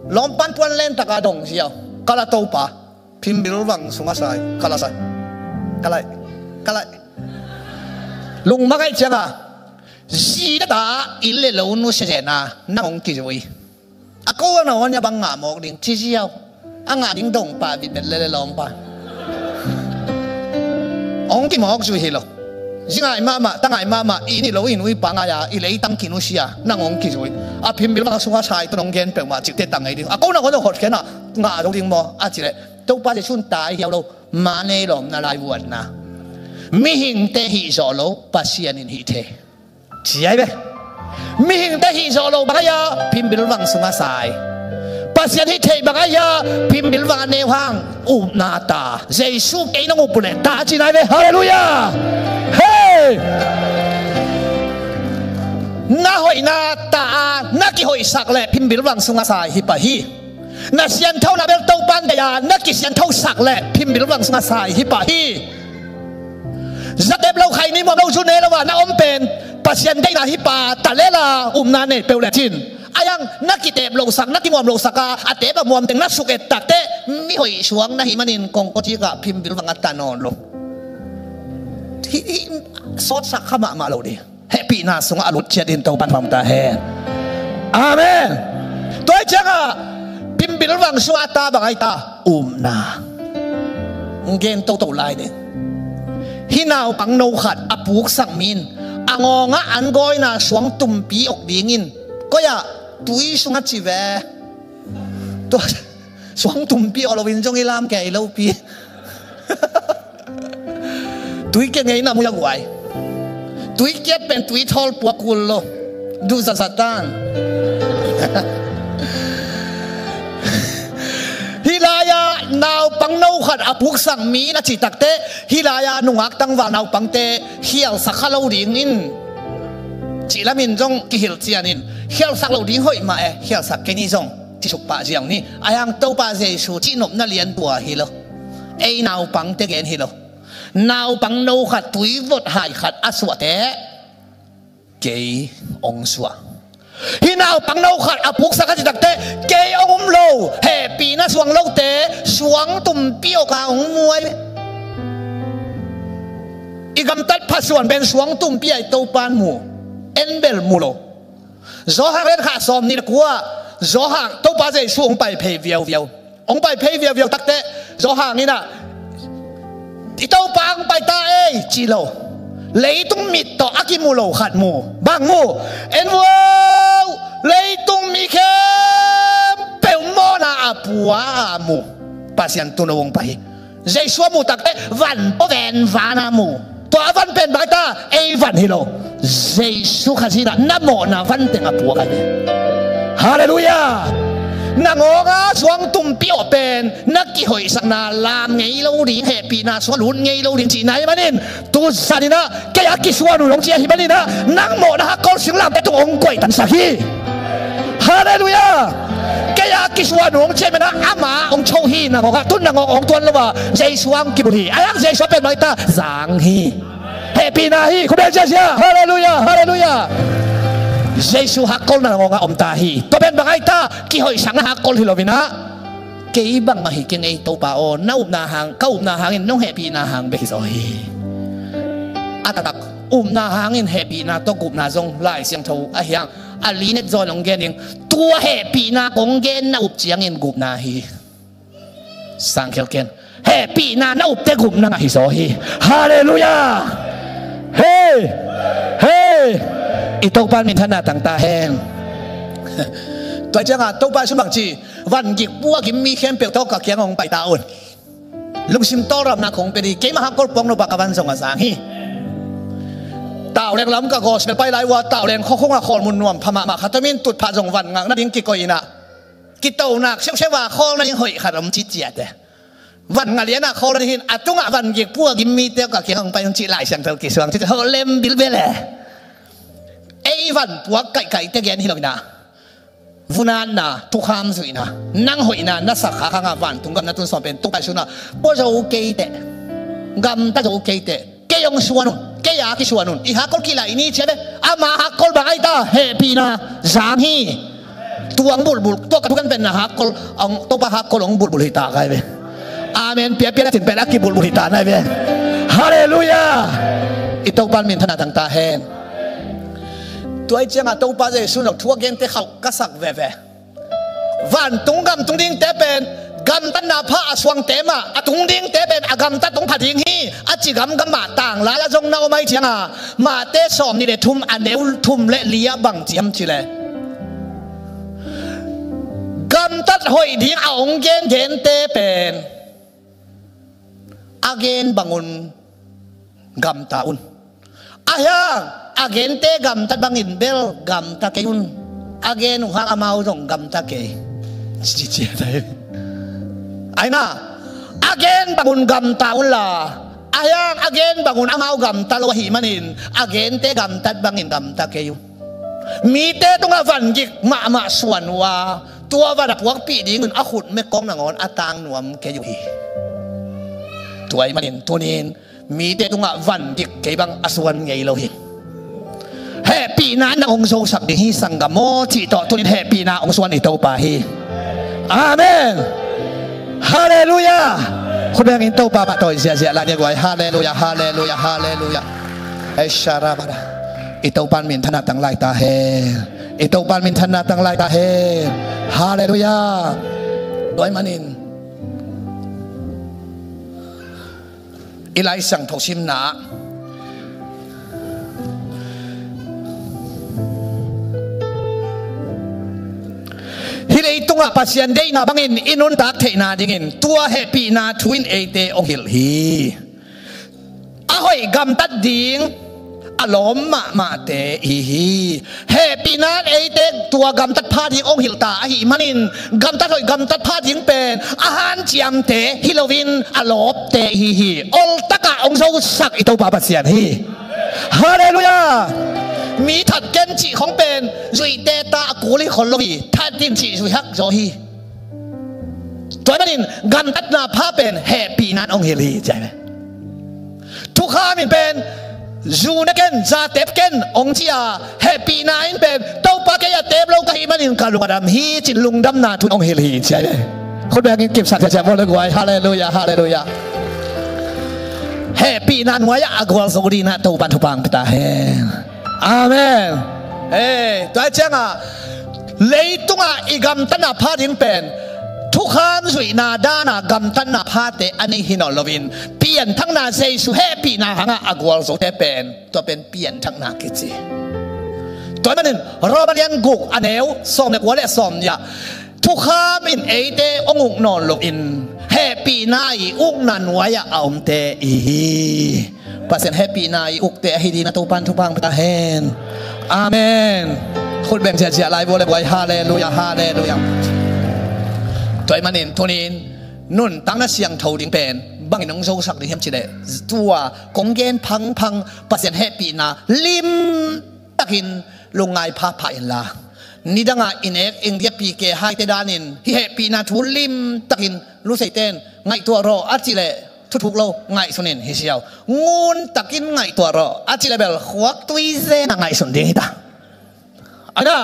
lawmpan puan len tak a dong ziau. Ka la Topa, phimbilvang sungah sai, ka la sai. Ka lai, ka lai. Lungmang ahih ciangah, zi data inn le lo nusia zen a, nang hong kizui. A ko a na on a bang ngah mawk ding ci ziau. A ngah ding dong pah bit bet lele lawm pa. Hong kimawk zui hi lo. Zi ngai mahmah, ta ngai mahmah, i nih lo i nu i pa ngai a, i leitang kinusia, nang hong kizui. A phimbilvang sungah sai tawh hong gen peuhmah cihte ta ngei ding. A ko na on a hot khen a, ngah zo ding maw a cih leh, Topa Jesu in ta hi hiau lo, ma nei lawmna lai vuanna. Mihingte hih zawh lo, Pasian in hih thei. Ci ai ve. Mihingte hih zawh lo bang a hia, phimbilvang sungah sai. Pasian hih theih bang a hia, phimbilvang a neu hang, upna ta. Jesu kei nong up uh leh ta ci nai ve. Halleluiah. Hei. Na hoihna ta a, na kihoihsak leh phimbilvang sungah sai hi pah hi. Na sianthona bel Topa in deih a, na kisianthosak leh phimbilvang sungah sai hi pah hi. Zatep lo khai ni muam lo zu ne lo a na om pen, Pasian deihna hi pah ta lel a, upna nei peuh leh cin. A yang na kitep losak, na kimuam losak a, a tep a muam teng na suk et tak teh, mi hoih suang na hih manin kongkocik ah phimbilvang a ta nawn lo. Hih, hih, sawtsak kha mahmah lo ding. Hehpihna sungah a lut ciat in Topan hong ta hen. Amen. Tua hi ciangah phimbilvang sungah a ta bang a hi ta, upna. Hong gen toto lai ding. Hih naupang no khat a puksak mi in a ngawngah an gawina suang tumpi awk dingin, koi ah, tui sungah ci ve. Tua suang tumpi awk loin zong i lam kei lopi. Tui kia ngei na mu ya guai. Tui kiat pen tui thawl pua kul lo. Duh zazat dan. Hih lai-ah naupang no khat a puksak mi na cih takteh, hih lai-a nungak tangval naupangte khialsak kha lo ding in, cih lamin zong kihilh cianin, khialsak lo ding hoih mah e, khialsak kei ni zong, ci suk pah ziau ni. Ahi hang Topa Jesu cihnopna lian tua hi lo. Ei naupangte gen hi lo. Naupang no khat tuivot hai khat a suah teh, kei hong suah. Hih naupang no khat a puksak a cih takteh, kei hong um lo, hehpihna suang lote suang tumpi awka hong muai. I gamtat phasuan pen suang tumpi ah i Topa in mu. En bel mu lo. Johan lian khat sawm nih le kua, Johan, Topa Jesu hong pai phei viauviau. Hong pai phei viauviau takteh, Johan in ah, i Topa hong pai ta ei, ci lo. Leitung mit tawh a kimu lo khat mu. Bang mu? En vuau, leitung mi khempeuh mawhna a pua a mu. Pasian tuuno hong pai hi. Jesu a mu takteh van pua ven van a mu. Tua a van pen bang ta, ei van hi lo. Jesu Khazih in ah na mawhna van teng a pua ka hi. Halleluiah. Nangawk a suang tumpi awh pen na kihoihsakna lam ngei lo ding, hehpihna suang lut ngei lo ding cihna ahih manin, tu zan in ah kei a kisuan uh hong ci ahih manin ah, nang mawhna hakkol singlamteh tung hong koihtansak hi. Halleluiah. Kei a kisuan uh hong ci ahih manin ah, ama hong cho hi. Nangawk ah, tun nangawk hong tuan lo a, Jesu hong kibulh hi. Ahi hang Jesu a pen bang ta, zang hi. Hehpihna hi. Khut beng ziazia. Halleluiah, halleluiah. Jesu hakkolna nangawk ah om ta hi. Tua pen bang ai ta, kihoihsakna hakkol hi lo in ah, kei bangmah hi keng ei Topa aw, na upna hang, ka upna hangin nong hehpihna hang bek hi zaw hi. A taktak, upna hangin hehpihna tawh gupna zong Lai Siangtho ahi hang a linet zaw in hong gen ding. Tua hehpihna kong gen na up ciangin gupna hi. Sang khial ken. Hehpihna na upte gupna ngah hi zaw hi. Halleluiah. Hei, hei. I Topa in minthanna tang ta hen. Tua ciangah Topa Jesu bang ci, van gik pua gim mi khempeuh tawh ka kiang hong pai ta un. Lungsim tawlrapna kong pia ding, keimah hakkol puak nop a ka van zong a zang hi. Tauleng lam ka gospel pai lai uh a, Tauleng khuakhung a khawlmun nuam pha mahmah khat om in, tutphah zong van ngak nading kikoih in ah, kitonak siausiau a khawl nading hoih khat om ci ciat e. Van ngah lian a khawl nading hi in, a tungah van gik pua gim mite ka kiang hong pai un ci Lai Siangtho kisuang ci, hoh lem bilbel e. Ei van puak kaihkaihte gen hi lo in ah, vunatna, thukham zuihna, nang hoihna na sak khak hang a vantung gam na tun sawm pen Topa Jesu in ah, pua zo kei teh, gamta zo kei teh, kei hong suan un, kei a kisuan un. I hakkol kilaih ni ci a ve. Ama hakkol bang ai ta, hehpihna zang hi. Tua hong bulhbulh, tua ka thugen pen na hakkol, hong, Topa hakkol hong bulhbulh hi ta ka hi ve. Amen piapia na cin pen a kibulhbulh hi ta na hi ve. Halleluiah. I Topa in minthanna tang ta hen. Tua hi ciangah Topa Jesu in hong thu a gente khauh ka sak veve. Vantung gam tung dingte pen gamtatna pha a suangte mah a tung dingte pen a gamtat hong pha ding hi, a ci gamgam mah tanglai a zong na om ahih ciangah, Mate sawm nih le thum a neu thum le li ah bang ci hiam cih leh, gamtat hoih ding a hong gengente pen a gen bangun gamta un. Ahi hang a gente gamtat bangin bel gamta kei un. A gen uh hang amau zong gamta kei. Ci, ci, ci. Ahi na, a gen bangun gamta un la, ahi hang a gen bangun amau gamta lo ahih manin a gente gamtat bangin gamta kei un. Mite tungah van gik mahmah suan uh a, tua van a puakpih dingun a khut mekawng nangawn a tang nuam kei uh hi. Tua ahih manin tunin mite tungah van gik kei bang a suan ngei lo hi. Hehpihna in nang hong zosak ding hi sanggam aw, cih tawh tunin hehpihna hong suan i Topa hi. Amen. Halleluiah. Khut bengin Topa mah tawi ziahziah lai ni a guai. Halleluiah, halleluiah, halleluiah. Ei sharabada. I Topa in minthanna tang lai ta hen. I Topa in minthanna tang lai ta hen. Halleluiah. Tua ahih manin i Lai Siangtho simna ah, hih leitungah Pasian deihna bangin i nuntak theihna dingin tua hehpihna thu in eite hong hilh hi. A hoih gamtat ding, a lawm mahmahte i hi hi. Hehpihna in eite tua gamtat pha ding hong hilh ta ahih manin, gamtat hoih gamtat pha ding pen a hanciamte hi loin a lawpte i hi hi. Oltakah hong zosak i Topa Pasian hi. Halleluiah. Mi that ken cih khong pen zuihte ta a kul hi khol lo hi. That ding cih zui hak zaw hi. Tua ahih manin gamtatna pha pen hehpihna in hong hilh hi, ci hi. Thukham in pen zu ne ken, za tep ken hong ci a, hehpihna in pen Topa kei a tep lo ka hih manin ka lung a dam hi, ci-in lungdamna thu in hong hilh hi, ci hi. Khut bengin kipsak ciatciat bawl le guai. Halleluiah, halleluiah. Hehpihna nuai-ah a gualzo dingin Topa in thupha hong pia ta hen. Amen. Ei, tua hi ciangah leitungah i gamtatna pha ding pen thukham zuihna dana gamtatna phate a nei hi nawn loin, pianthakna Jesu hehpihna hangah a gualzote pen, tua pen pianthakna kici. Tua ahih manin Roma lian guk a neu sawm le kua le sawm nih ah, thukham in eite hong uk nawn loin hehpihna i ukna nuai-ah a omte i hi. Pasian hehpihna i ukte ahi dingin Topa in thupha hong pia ta hen. Amen. Khut beng ciatciat lai bawl le guai. Halleluiah, halleluiah. Tua ahih manin tuni-in nuntakna siangtho ding pen bangin hong zosak ding hiam cih leh, tua kong gen phangphang Pasian hehpihna limtakin lungngai phapha inla, nidangah i nek i diakpi ke haite danin hih hehpihna thu limtakin luseite in ngaihtuah rawh a cih leh thuthuk lo ngaihsun in hi siau. Nguntakin ngaihtuah rawh a cih leh bel khuaktui zenah ngaihsun ding hi ta. Ana,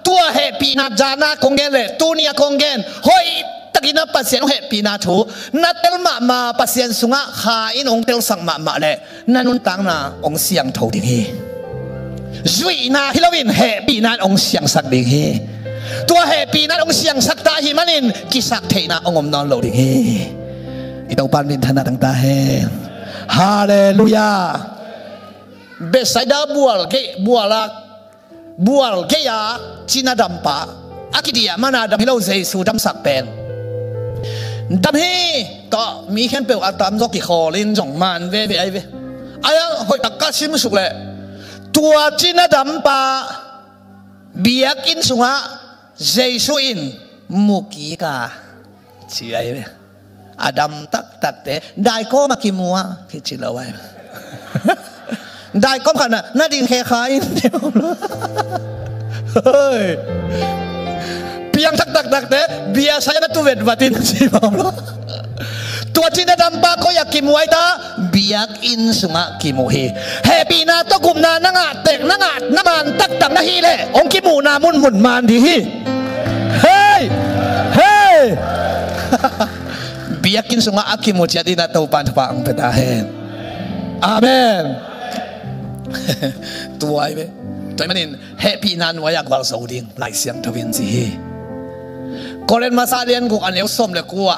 tua hehpihna zan-a kong gen leh tuni-a kong gen hoihtakin a Pasian hong hehpihna thu na tel mahmah, Pasian sungah kha in hong telsak mahmah leh na nuntakna hong siangtho ding hi. Zuihna hi loin hehpihna in hong siangsak ding hi. Tua hehpihna in hong siangsak ta ahih manin kisaktheihna hong om nawn lo ding hi. I Topa in minthanna tang ta hen. Halleluiah. Bethsaida bual gei, bual a bual gei-a cina dampa, a kidiah mana dam hi lo Jesu damsak pen. Dam hi, tawh mi khempeuh a tamzaw kikhawl in zong man veve ahi ve. Ai-a hoihtak ka simsuk leh, tua cina dampa biakinn sungah Jesu in mu kik a, ci ahi ve. A dam taktakte daikawm ah kimu a, kici lo ahi. Daikawm khat na, na ding khe kha in. Hoi. Piangthak taktakte bia sai-ah na tu vetvat in, ci mawk lo. Tua cina dampa koi-ah kimu ahi ta, biakinn sungah kimu hi. Hehpihna tawh gupna na ngah tek, na ngah, na man taktak na hih leh hong kimuhna munmun man ding hi. Hei! Hei! Biakinn sungah a kimu ciat dingin Topa in thupha hong pia ta hen. Amen. Tua ahi ve. Tua ahih manin hehpihna nuai-ah gualzo ding Lai Siangtho in ci hi. Korin masa lian guk a neu sawm le kua,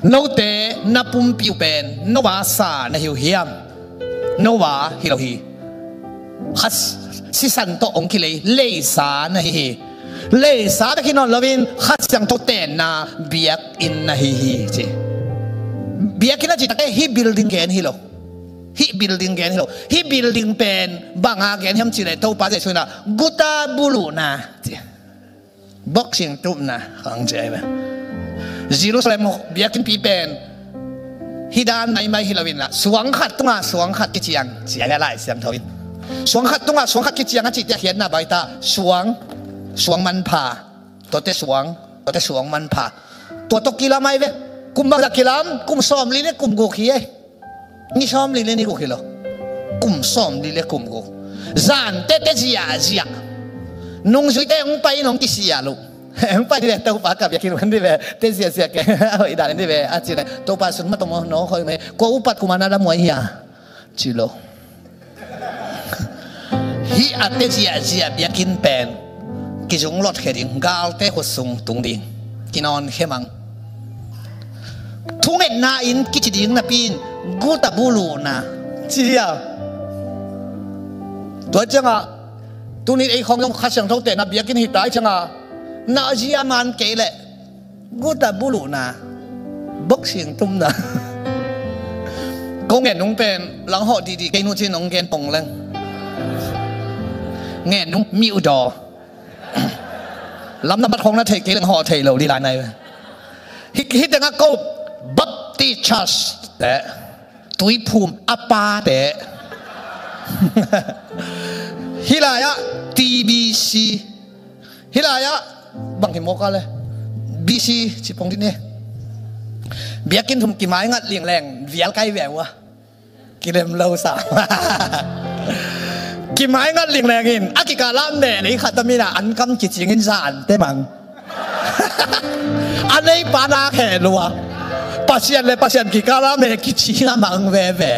note na pumpi uh pen Noah sa na hi uh hiam? Noah hi lo hi. Kha sisan tawh hong kilei leisa na hi hi. Leisa bek hi nawn loin Kha Siangtho tenna biakinn na hi hi, ci. Biakinn a cih takteh hih building gen hi lo. Hih building gen hi lo. Hih building pen bang a gen hiam cih leh, Topa Jesu in ah guta buluhna, ci. Boxing tupna khang ci ahi ve. Jerusalem biakinnpi pen hih dan maimai hi loin ah suang khat tungah suang khat kiciang, ci ahi ve Lai Siangtho in. Suang khat tungah suang khat kiciang a cihte a khiatna bang hi ta, suang, suang manpha, tuate suang, tuate suang manpha. Tua tawh kilam ahi ve. Kum bangzah kilam? Kum sawmli le kum guk hi ei. Ni sawmli le ni guk hi lo. Kum sawmli le kum guk. Zan tete ziahziah. Nungzuite hong pai in hong kisial uh. Hong pai dih ve, Topa ka biakinn un dih ve. Te ziahziah ke. Hoih dan dih ve, a ci leh, Topa sun ma tawm aw, nawk hoih mei. Kua upat kum a na lam uh ahi hiam, ci lo. Hih a te ziahziah biakinn pen kizung lotkhia ding, galte khut sung tung ding, kinawn khia mang. Thungetna inn kici ding napi in guta buluhna, ci hiam? Tua ciangah tuni ei khawng zong Kha Siangtho tenna biakinn hi ta hi ciangah na zia man kei leh guta buluhna, boxing tupna. Ko ngen nung pen lang hawh didi kei nu cin hong gen pong leng. Ngen nung miudaw. Lam na bat khong na thei kei leng hawh thei lo di lai nai. Hi, hi tengah ko Baptist Church te, Tuiphum a pa te. Hilai ah T B C. Hilai ah bang hi mawk a le. B C ci pong di ne. Biakinn thum kimai ngat lingleng vial kai ve uh a. Kilem lo sa. Kimai ngat lingleng in a kikah lam ne lei khat a mina an kam kicing in zan te mang. A nei pa na khe lua. Pasian le Pasian kikah lam ne kicing a mang veve.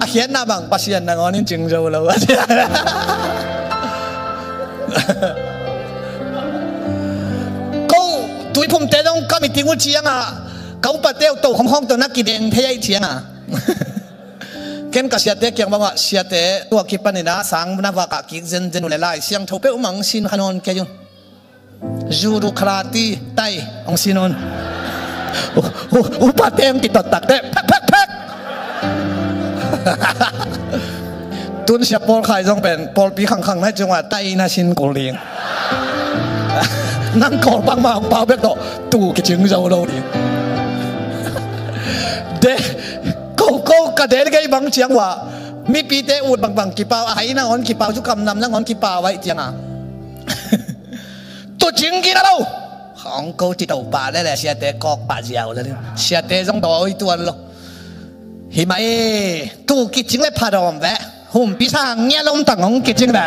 A khiatna bang Pasian nangawn in cing zo lo. Ko Tuiphum te dong ka meeting uh ciangah ka upate uh to khongkhong to na kideng thei aih ciangah ken ka siate kiang bangah, siate, tua kipanin ah sang na vakah kik zenzen uh le Lai Siangtho peuhmah hong sin kha nawn kei un. Judo, karate, tai hong sin un. U, u, upate hong kitot takte phek phek phek. Tun sia Paul Khai zong pen pawlpi khangkhang nai ciangah tai na sin kul ding. Nang Kawl pang mah hong pau bek tawh tu kicing zo lo ding. De, ko ko ka del gei bang ciang uh a mipite ut bangbang kipau, a hai nangawn kipau, zu kam nam nangawn kipau aih ciangah tu cing gina lo. Hong ko ci to pah le le siate kawk pah ziau le. Siate zong dawi tuan lo. Hi mah e, tu kicing le pha dawm ve. Humpi sang ngia lom tang hong kicing ve.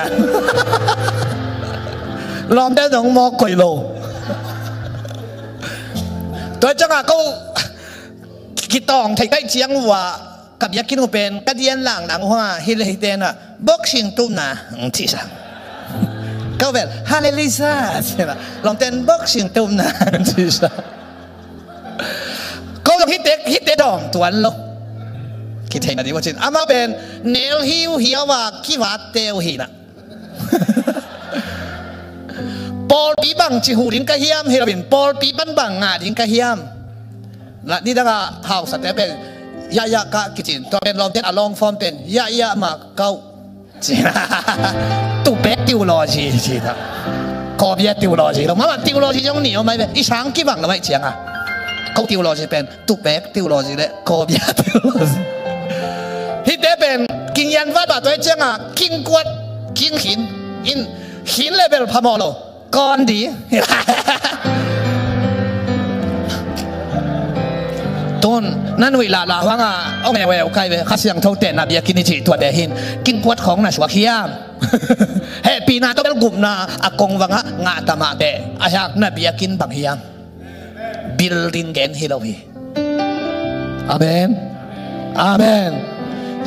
Lawmte zong mawk koih lo. Tua ciangah ko kitawng thei kaih ciang uh a ka biakinn uh pen ka dian lang nang uh a hi le hi tenah boxing tupna hong ci sa. Ko bel Hallelujah ci na lawmte in boxing tupna hong ci sa. Ko zong hite, hite dawm tuan lo. Kitheihna dih uh cin amah pen nel hiuhiau a kivatte uh hi na. Pawlpi bang ci huh ding ka hiam, hi loin pawlpi pan bang ngah ding ka hiam. Lah nidangah hausate pen yahya kah kicin, tua pen lawmten a long form pen yahya ma kauh. Tupek theology ci ta. Kawbia theology lo, mama theology zong ni om ai ve. I sang kibang lo ai cianga ko theology pen tupek theology le kawbia theology. Hite pen kingian vat bah tuai cianga kingkuat kingkhin in, khin le bel phamawh lo. Kawn di. Tun na nuih lahlah huanga ong eueu kai ve. Kha Siangtho te na biakinn i cih tuate hin kingkuat khawng na suak hiam? Hehpihna tawh bel gupna a kong vangah ngah tamahte a hiak na biakinn bang hiam? Building gen hi lo hi. Amen. Amen.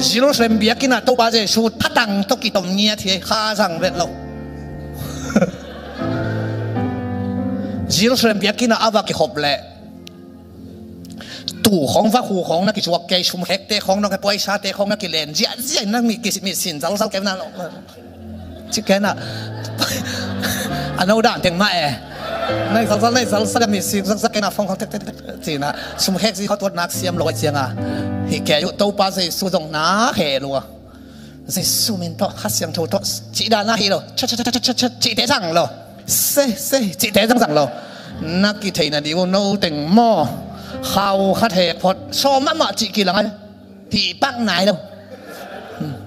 Jerusalem biakinn ah Topa Jesu thatang tawh kitom ngiat hi, kha zang vet lo. Jerusalem biakinn ah a va kikhop leh tuu khawng, vakhu khawng na kicuak kei, sumkhekte khawng na kei, puaisate khawng na kilen ziahziah, na mit kisin zalzal kei na lo. Ci kei na a no dan teng mah e. Na i zalzal, na i zalzal a mitsin zalzal kei na fong khawng tek tek tek ci na sumkhek zi khawng tuat nak siam lo a cianga hi kei uh. Topa Jesu zong na he lua. Jesu min tawh, Kha Siangtho tawh cih dan a hi lo. Cha cha cha cha cha cihte zang lo. Se se cihte zang zang lo. Na kitheihna dih uh no teng maw? Khau khat he phot sawm mahmah cih kilang a hih pak nai lo.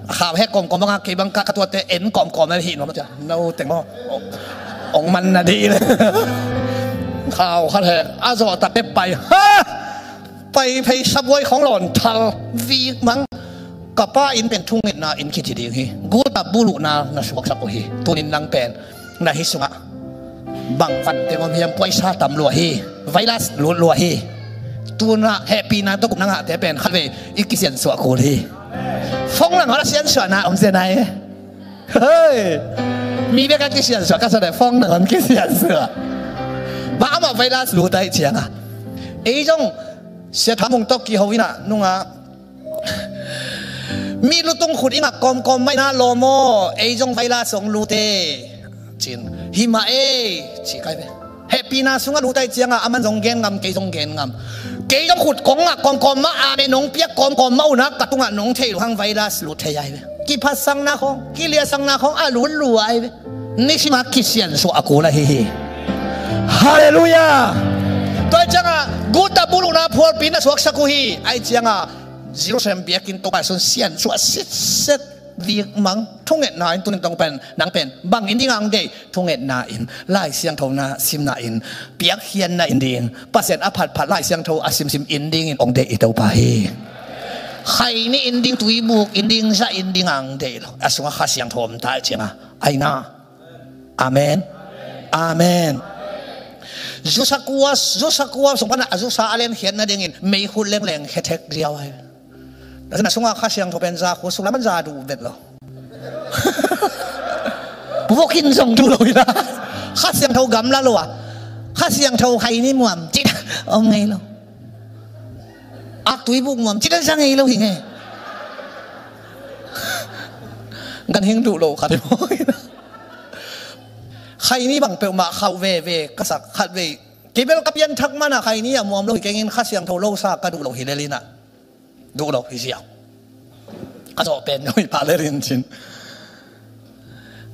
A khau hek kawmkawm banga kei bang ka, ka tuate en kawmkawm a hih nuam cia no teng maw? Ong man na dih le. Khau khat hek a zawh takte pai ha. Pai phei sabuai khawng lawn thal vik mang. Ka pa inn pen thungetna inn kici ding hi. Guta buluhna na suaksak uh hi. Tunin nang pen na hi sungah bang van teng om hiam? Puaisa tam lua hi. Virus lut lua hi. Tunah hehpihna tawh gupna ngahte pen khatvei i kisiansuah kul hi. Phone nangawn a siansuahna om zen ai. Hei. Mi bek a kisiansuah ka sa le phone nangawn kisiansuah. Bang amah virus lut ai cianga ei zong Sia Tham Mung tawh kiho inah nungah mi lutung khut i ngak kawmkawm mah ina lawm aw, ei zong virus hong lute. Cin hi mah ei ci kai ve. Hehpihna sungah lut ai cianga aman zong gen ngam, kei zong gen ngam. Kei zong khut kong ngak kawmkawm mah, amen nong piak kawmkawm mah un ah, ka tungah nong theih loh hang virus lut thei ahi ve. Kiphatsakna khawng, kiliahsakna khawng a lut lua ahi ve. Nisim a kisiansuah a kul ahi hi. Halleluiah. Tua ciangah guta bulhna phualpi na suaksak uh hi. Ahi ciangah Jerusalem biakinn Topa Jesuh in siansuah sitset, vikmang, thungetna in tunin tong pen, nang pen bang in ding ang deih? Thungetna in, Lai Siangtho na simna in, piakkhiatna in ding, Pasian a phatphat Lai Siangtho a simsim in dingin ong deih i Topa hi. Khaini in ding, tuibuk in ding, za in ding ang deih lo. A sungah Kha Siangtho om ta ciangah, aina. Amen. Amen. Zusakua, zusakua sung pana a zusa a lenkhiat nadingin meikhut lengleng khethek liau ahi. Na sungah Kha Siangtho pen za khu sung laman za duh vet lo. Vokin zong duh lo hi la. Kha Siangtho gamla lo a, Kha Siangtho khaini muam cih om ngei lo. Aktui buk muam cih dan sa ngei lo hi nge. Ganhing duh lo khat hi maw. Khaini bang peuhmah khauh veve ka sak khat vei. Kei bel ka pianthak mana khaini a muam lo hi kengin Kha Siangtho lo sa ka duh lo hi lel inah. Duh lo hi ziau. Ka zawh pen hoih pah lel in cin.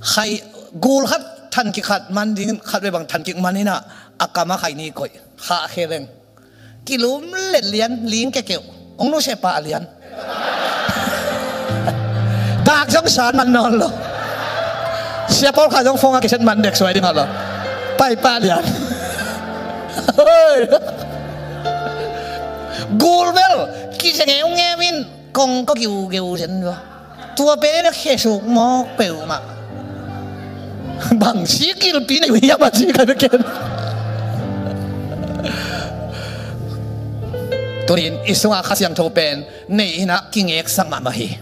Khai gul khat thankik khat man dingin khat vei bang thankik man inah a kam a khaini koih. Khah khe leng. Kilum let lian, ling kekeuh. Ong nusia pah lian. Dak zong san man nawn lo. Sia Paul kha zong phone a kiset man dek suai ding a lo. Pai pah lian. Hoi. Gul bel kizia ngeungeu in kong ko giugeu zen lo. Tua pen a khesuk mawk peuhmah. Bang sikilpi nei uh hiam a ci ka ken. Tunin i sungah Kha Siangtho pen nei inah kingeksak mahmah hi.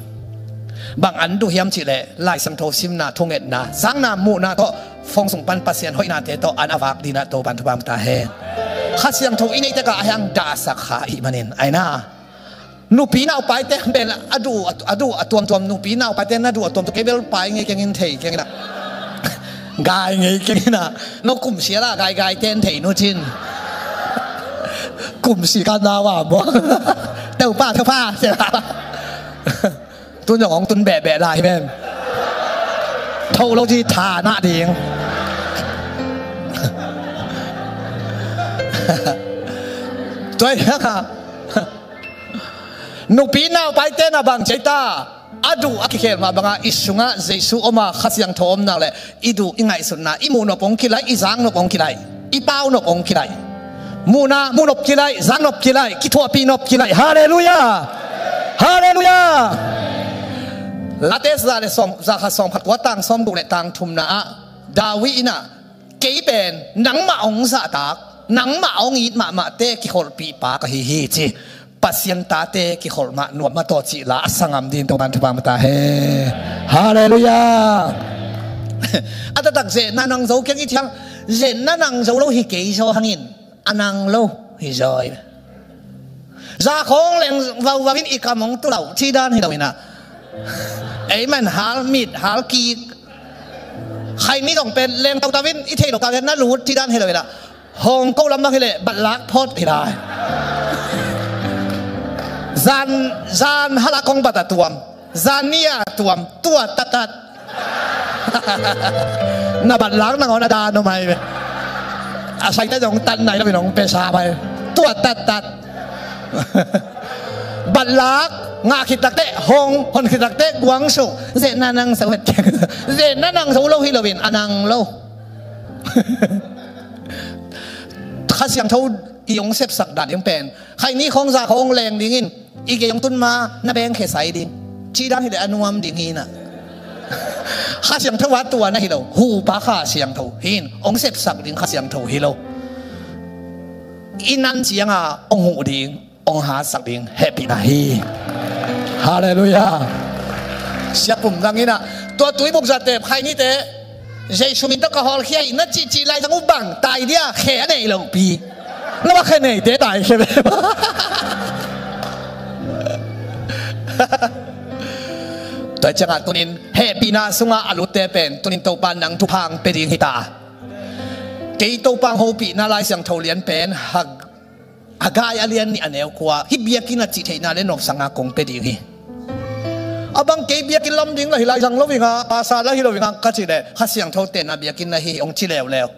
Bang an duh hiam cihleh Lai Siangtho simna, thungetna, zakna, muhna tawh phone sung pan Pasian hoihnate tawh an a vak dinah Topan thupha ta hen. Kha Siangtho i neih tekah a hiang dahsak kha ih manin aina. Nupi naupaite bel a duh a duh a tuamtuam, nupi naupaite na duh a tuamtuam, kei bel pai ngei keng in thei keng inah. Gai ngei keng inah. No kumsia la gaigai ten thei nu cin. Kumsi ka nau a maw. Teupa teupa. Tun zong hong tun behbeh lai hi ven. Tho lo ci tha nah ding. Tuai haka. Nupi naupaite na bang cei ta. A duh a kikhel mah banga i sungah Jesu om a Kha Siangtho om nak leh i duh i ngaihsutna i muh nop hong kilaih, i zak nop hong kilaih, i pau nop hong kilaih. Muhna muh nop kilaih, zak nop kilaih, kithuahpih nop kilaih. Halleluiah. Halleluiah. Late za le sawm, za khat sawm khat kua tang sawm guk le tang thumna ah David inah kei pen nangmah hong zahtak, nangmah hong it mahmahte kikholhpih pa ka hi hi ci. Pasian tate kikholh mah nuam mah tawh cih la a sa ngam din Topan thupha mata he. Halleluiah. A taktak zetna nang zo keng i thiang, zetna nang zo lo hi kei zaw hangin a nang lo hi zaw. Za khawng leng vauvau in i kam hong tulauh ci dan hi lo inah. Ei man hal mit hal kik. Khaini zong pen leng tautau in i thei lo kak in na lut ci dan hi lo inah. Hong ko lam bang hileh batlak phot hi lai. Zan, zan halak kong bat a tuam. Zan ni a tuam. Tua tattat. Na batlak nangawn a dan om ai ve. A saite zong tat nai lo in hong pesa pai. Tua tattat. Batlak ngah khit takte hong, hon khit takte guang suk. Zetna nang zo het keng. Zetna nang zo lo hi loin a nang lo. Kha Siangtho i hong sepsak dan ding pen khaini khawng za khawng leng dingin i gei hong tun ma na bengkhe sai ding. Cih dan hileh a nuam ding hi inah. Kha Siangtho a tua na hi lo, huhpa Kha Siangtho hi in hong sepsak ding Kha Siangtho hi lo. I nan cianga hong huh ding, hong hatsak ding hehpihna hi. Halleluiah. Siapum dang inah tua tuibuk zattep khainite Jesu min tawh ka hawlkhia hi na cihcih lai zang uh bang tai dia khe a neih lohpi. Na va khe neite tai khe ve. Tua ciangah tunin hehpihna sungah a lutte pen tunin Topa nang thuphang pe ding hi ta. Kei Topa hopihna Lai Siangtho lian pen hak Haggai a lian nih a neu kua, hih biakinn a cih theihna le nopsakna kong pia ding hi. A bang kei biakinn lam ding la hi lai zang lo ing a, pasa la hi lo ing a ka cih leh, Kha Siangtho tenna biakinn na hi hi hong ci leuleu.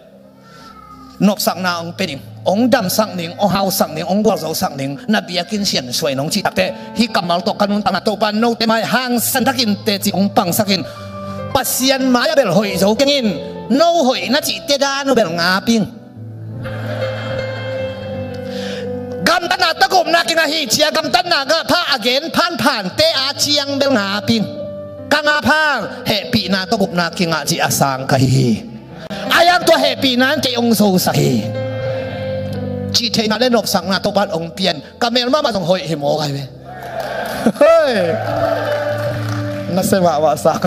Nopsakna hong pia ding, hong damsak ning, hong hausak ning, hong gualzosak ning, na biakinn siansuah in hong cih takteh, hih kammal tawh ka nuntakna Topa note mai hangsan takin teci hong pangsak in. Pasian mai-ah bel hoih zo keng in, no hoih na cihte dan uh bel ngap ing. Gamtatna tawh gupna kingah hi ci-a gamtatna gah pha a gen phanphante a ciang bel ngap ing. Ka ngap hang hehpihna tawh gupna kingah cih a sang ka hi hi. A yang tua hehpihna in kei hong zosak hi. Cih theihna le nopsakna Topa in hong pia in ka mel mahmah zong hoih hi maw kai ve. Hoi. Na se mahmah sang.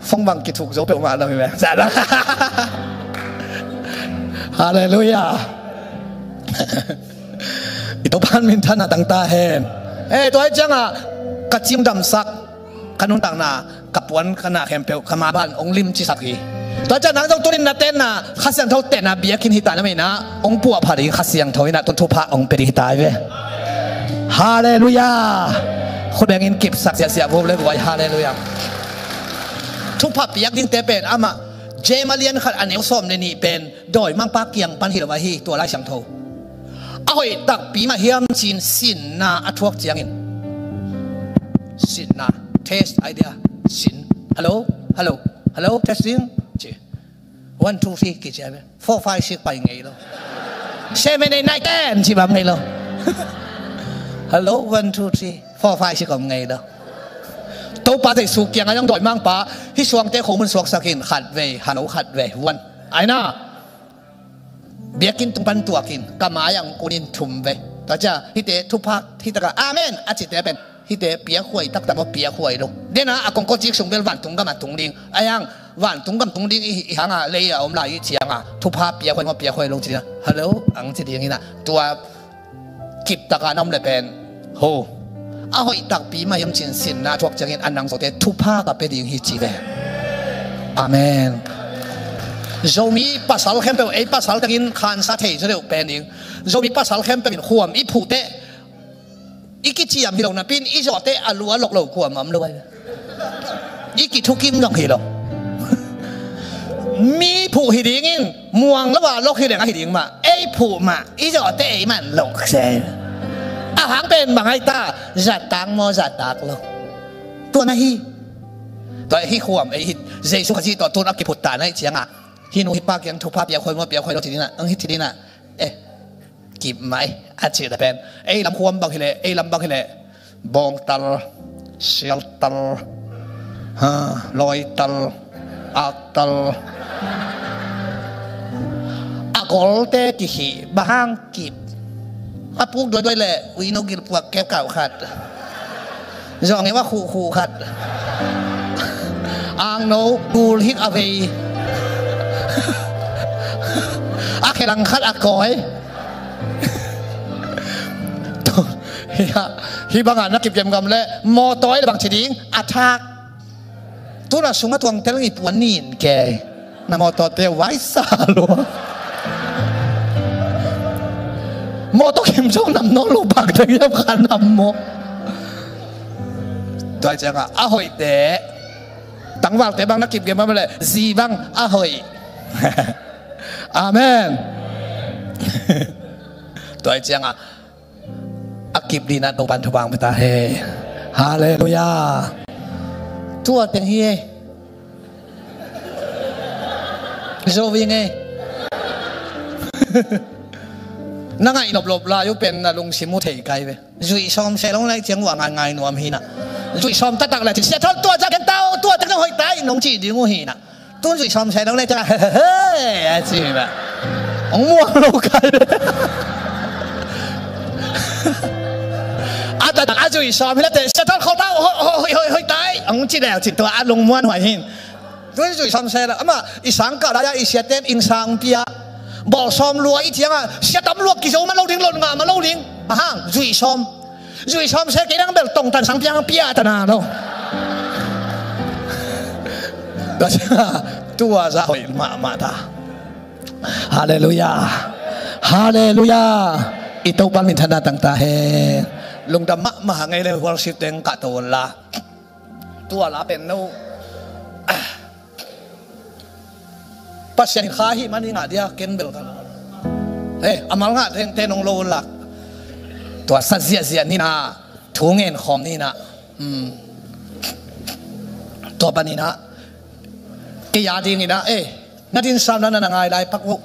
Fong bang kithuk zo peuhmah lo hi ve. Halleluiah. I Topa in minthanna tang ta hen. Eh, tua hi ciangah ka cim damsak, ka nuntakna, ka puan ka na khempeuh ka ma ban hong limcisak hi. Tua ciang nang zong tunin na tenna Kha Siangtho tenna biakinn hi ta na mei na hong puahpha ding Kha Siangtho in ah tun thupha hong pia ding hi ta hi ve. Halleluiah. Khut bengin kipsak siahsiah vup le guai. Halleluiah. Thupha piak dingte pen amah James a lian khat a neu sawm le nih pen dawimangpa kiang pan hi lo ahi tua Lai Siangtho. A hoih takpi mah hiam cin sinna a thuak ciangin. Sinna. Test idea. Sin. Hello? Hello? Hello? Testing? Ci. One, two, three kici a ve. Four, five, six pai ngei lo. Seven, eight, nine, ten ci bang ngei lo. Hello? One, two, three, four, five, six om ngei lo. Topa Jesu kiangah zong dawimangpa hih suangte khomun suaksak in khat vei, hello khat vei, one. Aina. Biakinn tung pan tuakin ka mai-ah hong kunin thum vei. Tua cia hihte thupha hih takah amen a cihte pen hihte piakhuai taktak maw, piakhuai lo. Dena a kongkaw cik sung bel vantung gam a tung ding. A yang vantung gam tung ding i, i hanga lei a om lai i cianga thupha piakhuai maw, piakhuai lo ci dina. Hello ang ci ding hina. Tua kiptaka na om le pen ho. A hoih takpi mah hiam cin sinna thuak ciangin a nang zote thupha ka pia ding hi ci ve. Amen. Zomi pasal khempeuh ei pasal takin khansa thei zaw deuh pen ding. Zomi pasal khempeuh in khuam i phuhteh i kiciam hi lo napin i zawhteh a lua lok lo kuam a om lo ai. I kithukim zong hi lo. Mi phuh hi dingin muang lo a lok hi leng ahi ding mah ei phuh mah i zawhteh ei man lok se. A hang pen bang ai ta, zatak maw zatak lo. Tua na hi. Tua hi khuam ei hi. Jesu Khazih tawh tun a kiphut ta na hi cianga hih nu hih pa kiang thupha piakhuai maw piakhuai lo ci dina ang hi ci dina. Eh, kip mai a cih le pen ei lam khuam bang hileh, ei lam bang hileh bawngtal, sialtal, ha, lawital, aktal. A golte kihih bang hang kip. A puk duaiduai le uino gilpuak kepkau khat. Zawng eva khuhkhuh khat. Angno gul hik a vei. A khelang khat a kawi. Hi banga na kipgemgam le mawtaw le bang ci ding a thak. Tuna sunga tuangtel ngi puan nin ke. Na mawtawte vaisa lua. Mawtaw kim zong nam nawn lo bak deng hiam kha nam maw. Tua cianga a hoihte tangvalte bang na kipgem bang le zi bang a hoih. Amen. Tua cianga a kip dina Topan thupha ang pia ta he. Halleluiah. Tua teng hi e. Zo ving e. Na ngaih loplop lai uh pen na lungsim uh thei kai ve. Zuih sawm se long lai ciang uh a ngaingai nuam hina. Zuih sawm taktak lai ciang sia thon tua ciang ken tau tua ciang hoih tai nong ci ding uh hina. Tun zuih sawm se long lai ciang a he he he a ci hina. Ong muang lo kai ve. A taktak a zuih sawm hi la te sia thon khol tau hoih hoih hoih tai ong ci leu cin tua a lungmuan huai hin. Tun zuih sawm se la ama i sang kah lai-a i siaten inn sang pia. Bawl sawm lua i cianga sia tam lua kizo ma lo ding, lot ngah ma lo ding. A hang zuih sawm. Zuih sawm se kei nang bel tongtan sang piang pia tana lo. Tua zah hoih mahmah ta. Halleluiah. Halleluiah. I Topa minthanna tangta hen. Lungdam mahmah a ngei le worship teng kah to la. Tua la pen no. Pasian in kha hi mani ngah dia ken bel ka lo. He, amal ngah teng te nong lo lak. Tua sa ziahziah nina thu ngen khawm nina. Tua paninah kei a dinginah e, na dinsamna na na ngai lai pak uh.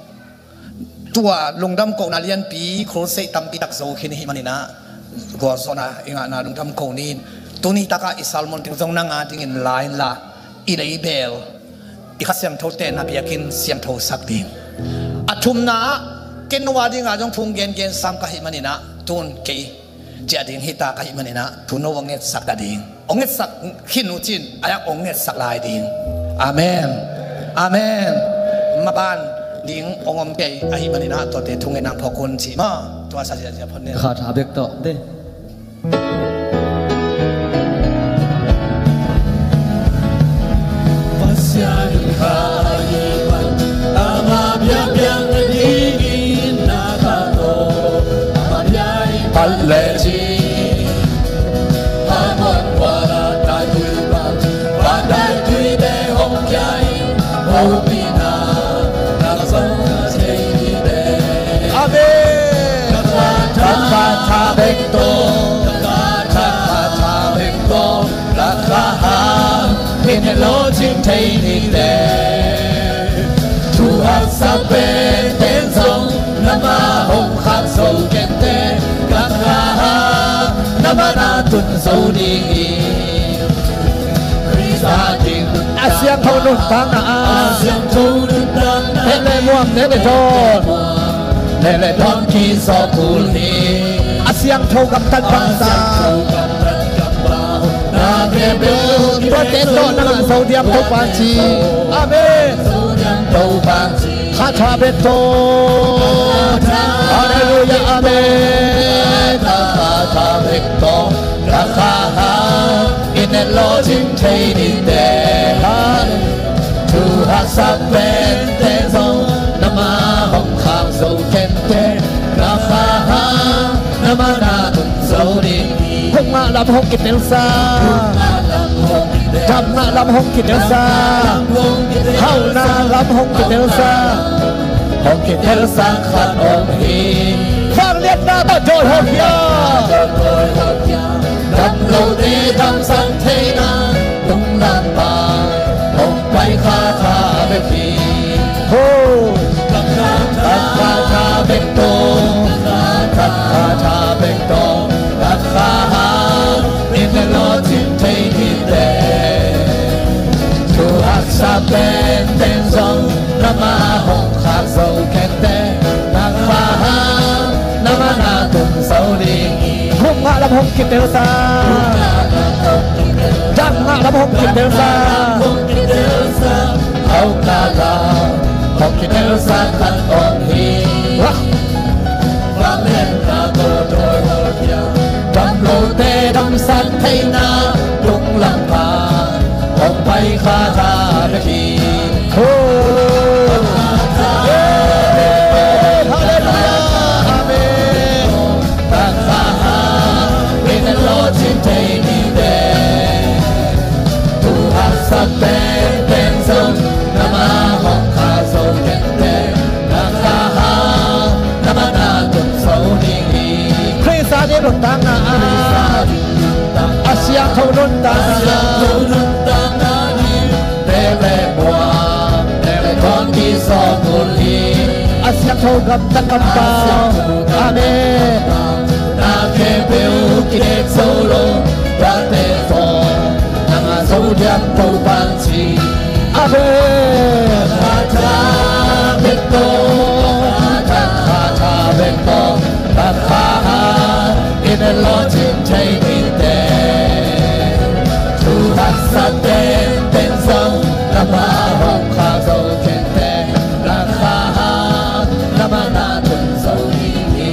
Tua lungdam kohna lianpi khulseih tampi tak zo khin hi maninah gualzawhna i ngahna lungdam ko nin. Tuni takah i sermon ding zong nang a dingin la inla i leibel i Kha Siangtho tenna biakinn siangtho sak ding. A thumna ah ken no a dinga zong thu gengen sam ka hi maninah tun kei ciah ding hita ka hih maninah thu no ong ngetsak ta ding. Ong ngetsak khin uh cin a yak ong ngetsak lai ding. Amen. Amen. Maban ding ong om kei a hih maninah tuate thu ngetna phawk un ci maw? Tua sa ziahziah phot ne. Kha tha bek tawh de. Pasian kha hi pan ama biakpiak nadingin na kha tawh ama bia i phat le ci. Hamuan kuala taitui pan pandai tuite hong kia in hopihna na zong thei hi te. Amen. Ka kha tha bek tawh, ka kha tha bek tawh. Ka kha hang in he lawhcing thei ni te. Thu haksa pen ten zong na ma hong khak zo kente. Ka kha hang na ma na tun zo ding hi. Khrih a ding a siangtho nuntakna a, a siangtho nuntakna a, neh le muam, neh le dawn, neh le dawn kisawh kul hi. A siangtho gamtat bangza. Tuate tawh na ngah zo diam Topa ci. Amen. Kha tha bek tawh. Halleluiah. Amen. Kha tha bek tawh. Ka kha hang in he lawhcing thei ni te. Thu haksa pen te zong na ma hong khak zo kente. Ka kha hang na ma na tun zo ding hi. Hong ngah lam hong kitelsa. Dam ngah lam hong kitelsa. Hauhna lam hong kitelsa. Hong kitelsa khat om hi. Vangliatna tawh dawi hawkia. Dam lote damsak theihna tunglam pan hong pai kha tha bek hi. Ho. Ka kha tha bek tawh, ka kha tha bek tawh, ka kha hang in he lawhcing thei ni te. Thu haksa pen ten zong na ma hong khak zo kente. Ka kha hang na ma na tun zo ding hi. Hong ngah lam hong kitelsa. Dam ngah lam hong kitelsa. Hong kitelsa. Hong ngah lam hong kitelsa khat om hi. Wah. Vangliatna tawh dawi hawkia. Dam lote damsak theihna tunglam pan hong pai kha tha bek hi. Oh. Halleluiah. Amen. Ka kha hang in he lawhcing thei ni te. Thu haksa pen ten zong na ma hong khak zo kente. Ka kha hang na ma na tun zo ding hi. Khrih a ding nuntakna a, a siangtho nuntakna a, neh le muam, neh le dawn kisawh kul hi. A siangtho gamtat kampau. Amen. Na khempeuh kidek zo lo, tuate zong na ngah zo diam Topa ci. Amen. Ka kha tha bek tawh, ka kha tha bek tawh, ka kha hang in he lawhcing thei ni te. Thu haksa ten ten zong na ma hong khak zo kente. Ka kha hang na ma na tun zo ding hi.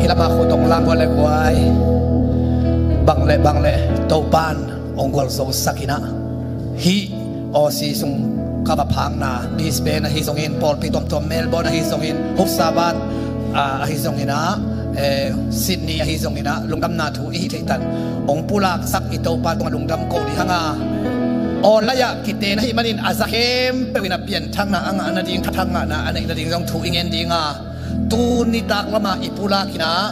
Hih lamah khut hong lang gual le guai. Bang le bang le Topa'n hong gualzo sak inah, hih Aussie sung ka va phakna, Brisbane ahi zongin, pawlpi tuamtuam, Melbourne ahi zongin, Hubsabat, ah, ahi zongin ah, eh, Sydney ahi zongin ah, lungdamna thu i hih theih tan hong pulaksak i Topa tungah lungdam ko ding hang a, online ah kiten ahih manin a za khempeuh in a pianthakna a ngah nading, thathak ngahna a neih nading zong thu i ngen ding a, tu nitak lamah i pulak in ah,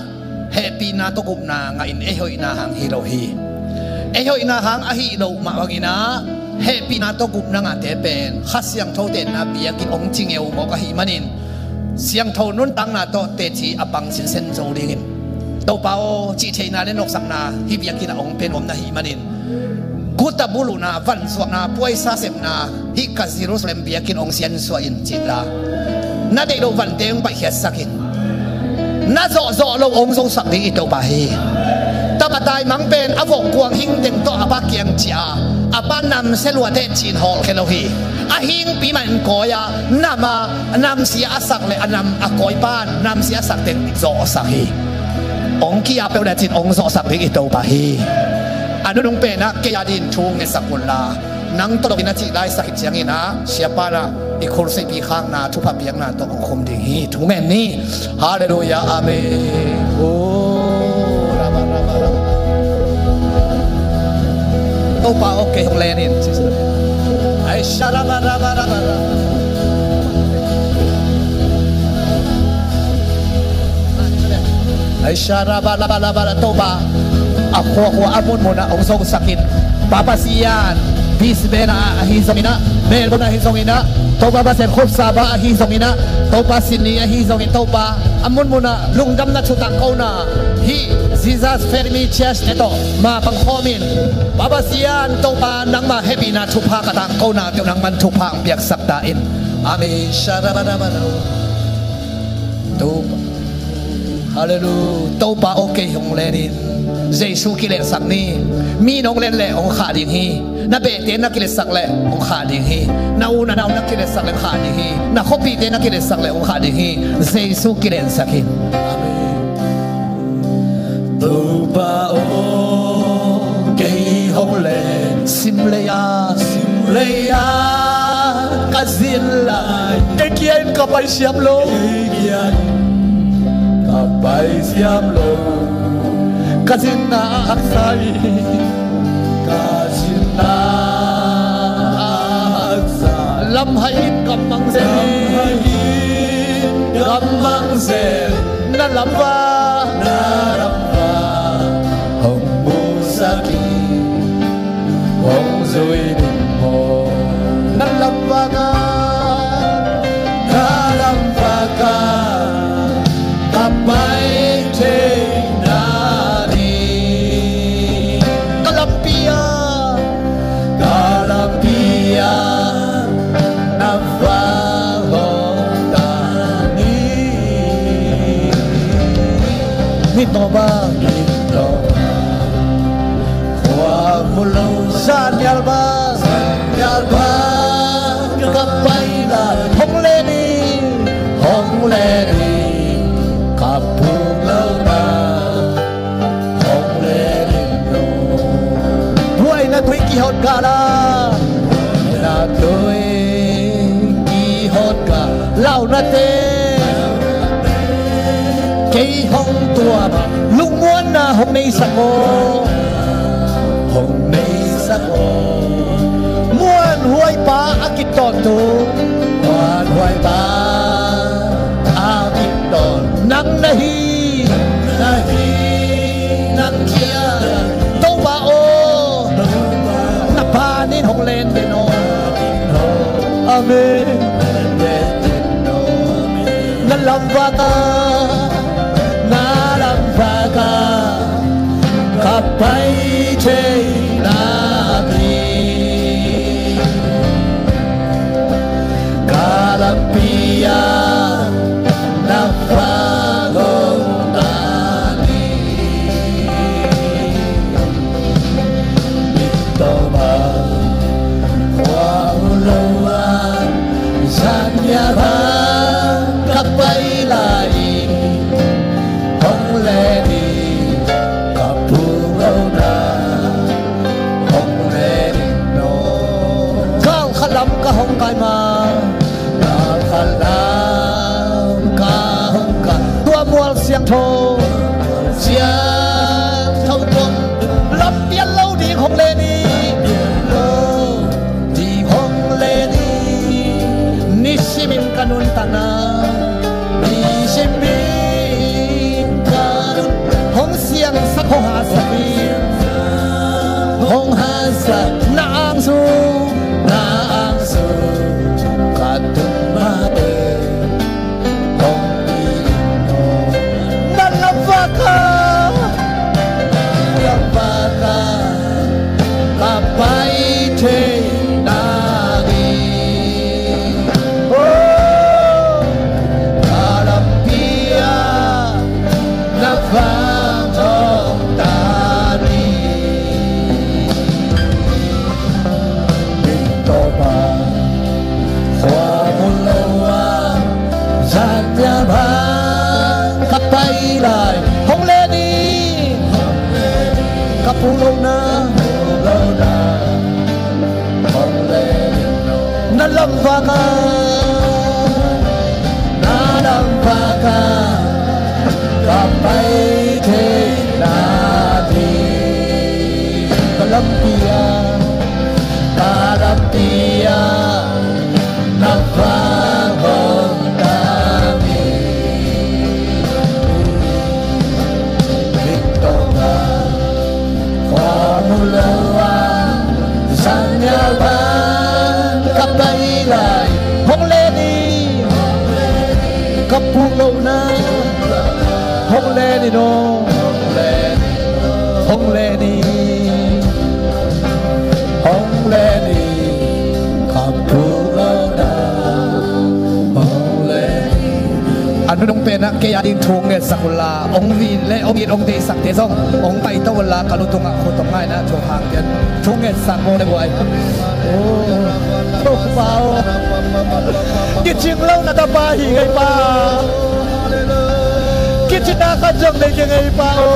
hehpihna tawh gupna ngah in, ei hoihna hang hi lo hi. Ei hoihna hang ahi loh mah bangin ah, hehpihna tawh gupna ngahte pen Kha Siangtho tenna biakinn hong ci ngeu mawk ahih manin, siangtho nuntakna tawh teci a pang sinsen zo dingin, Topa aw, cih theihna le nopsakna hih biakinn ah hong pia nuam na hih manin, guta bulhna, vanzuakna, puaisa sepna, hih ka Jerusalem biakinn hong siansuah in cih la, na deih loh vante hong paihkhiatsak in. Na zawhzawh loh hong zosak ding i Topa hi. Tapa taimang pen a vawh kuang hing teng tawh a pa kiang ciah a, a pa namsia luah teh ci-in hawlkhia lo hi. A hingpi mah in kawi a, nam a namsia a sak le a nam a kawipa namsia a sak teng zawhsak hi. Hong ki-ap peuh le cin hong zawhsak ding i Topa hi. A nunung penah kei a dingin thu ngetsak un la, nang tawh loin a cih laisak hi ciangin ah, siapa in ah i khulseipi khakna, thupha piakna tawh hong khum ding hi. Thu ngen ni. Halleluiah. Amen. Oh, raba, raba, raba. Topa aw, kei hong len in. Ai, sha, raba, raba, raba, raba. Ai, sha, raba, raba, raba, raba, Topa. A khuakhua a munmun ah hong zosak in. Papa Sian, Brisbane ah ahi zongin ah, Melbourne ahi zongin ah, Topa Pasian, Hubsabat ahi zongin ah, Topa Sydney ahi zongin, Topa a munmun ah lungdamna thutang kona, hih Jesus Family Church te tawh mapang khawmin, Papa Sian, Topa nangma hehpihna thupha ka tang kona peuh nangman thupha hong piaksak ta in. Amen. Sha, raba, raba, raba. Topa. Halleluiah. Topa aw, kei hong len in. Jesu kilensak ni. Mi in hong len leh hong khah ding hi. Na behte na kilensak leh hong khah ding hi. Na u na nau na kilensak leh hong khah ding hi. Na khuapihte na kilensak leh hong khah ding hi. Jesu kilensak hi. Amen. Topa aw, kei hong len. Sim lei-a, sim lei-a ka zin lai, kei kia in ka pai siam lo. Kei kia in ka pai siam lo. Ka zinna a haksa hi. Ka zinna a haksa. Lamhai in ka mang zen hi. Lamhai in ka mang zen. Na lamvak, na lamvak hong musak in, hong zui ding maw. Na lamvak a, na lamvak a ka pai thei nading. Ka lampi ah, ka lampi ah na vak hong ta ni. Ni tawh bang, ni tawh bang, khua mu lo, zanial bang, zanial bang ka pai lai, hong len in, hong len in, ka phung lo na. Hong len in no. Buaina tui kihot gala. Buaina tui kihot gala. Launate kei hong tuam. Lungmuanna hong neisak aw. Hong neisak aw. Muanhuaipa a kitawntung. Muanhuaipa a kitawn. Nang na hi. Nang na hi. Nang kia. Topa aw. Na panin hong len den aw. Amen. Na lamvak a, na lamvak a ka pai thei nading. Ka lampi ah na vak hong ta ni. Ni tawh bang, khua mu lo a, zanial bang ka pai lai, hong len in, ka phung lo na, hong len in no. Kal Na ang sung, na ang sung, ka tung mate, hong pi in aw. Na lamvak ah, na lamvak ah, ka pai thei nading. Oh, ka lampi ah, na vang hong ta ni. Min tawh pa khua mu lo a, zan ya bang ka pai lai. Hong len ni, ka pulona, hong len ni. Na lamvak ah, na lamvak ah, ka pai thei nading. Ka lampi ah, ka lampi ah, na vang hong ta ni. Min tawh pa khua mu lo a, zan ya bang ka pai lai. Hong len ni, ka pulona, hong len ni no, hong len ni, hong len ni, ka pulona, hong len ni. A nunung pen ah kei a ding thu ngetsak unla, hong vin le hong it hong deihsakte zong hong paito unla, ka lu tungah khut hong ngaina thu hang pian thu ngetsak maw le guai. Oh, Topa aw. Kicing lo na tapa hi ngei pa. Kicing na khat zong nei kei ngei pa aw.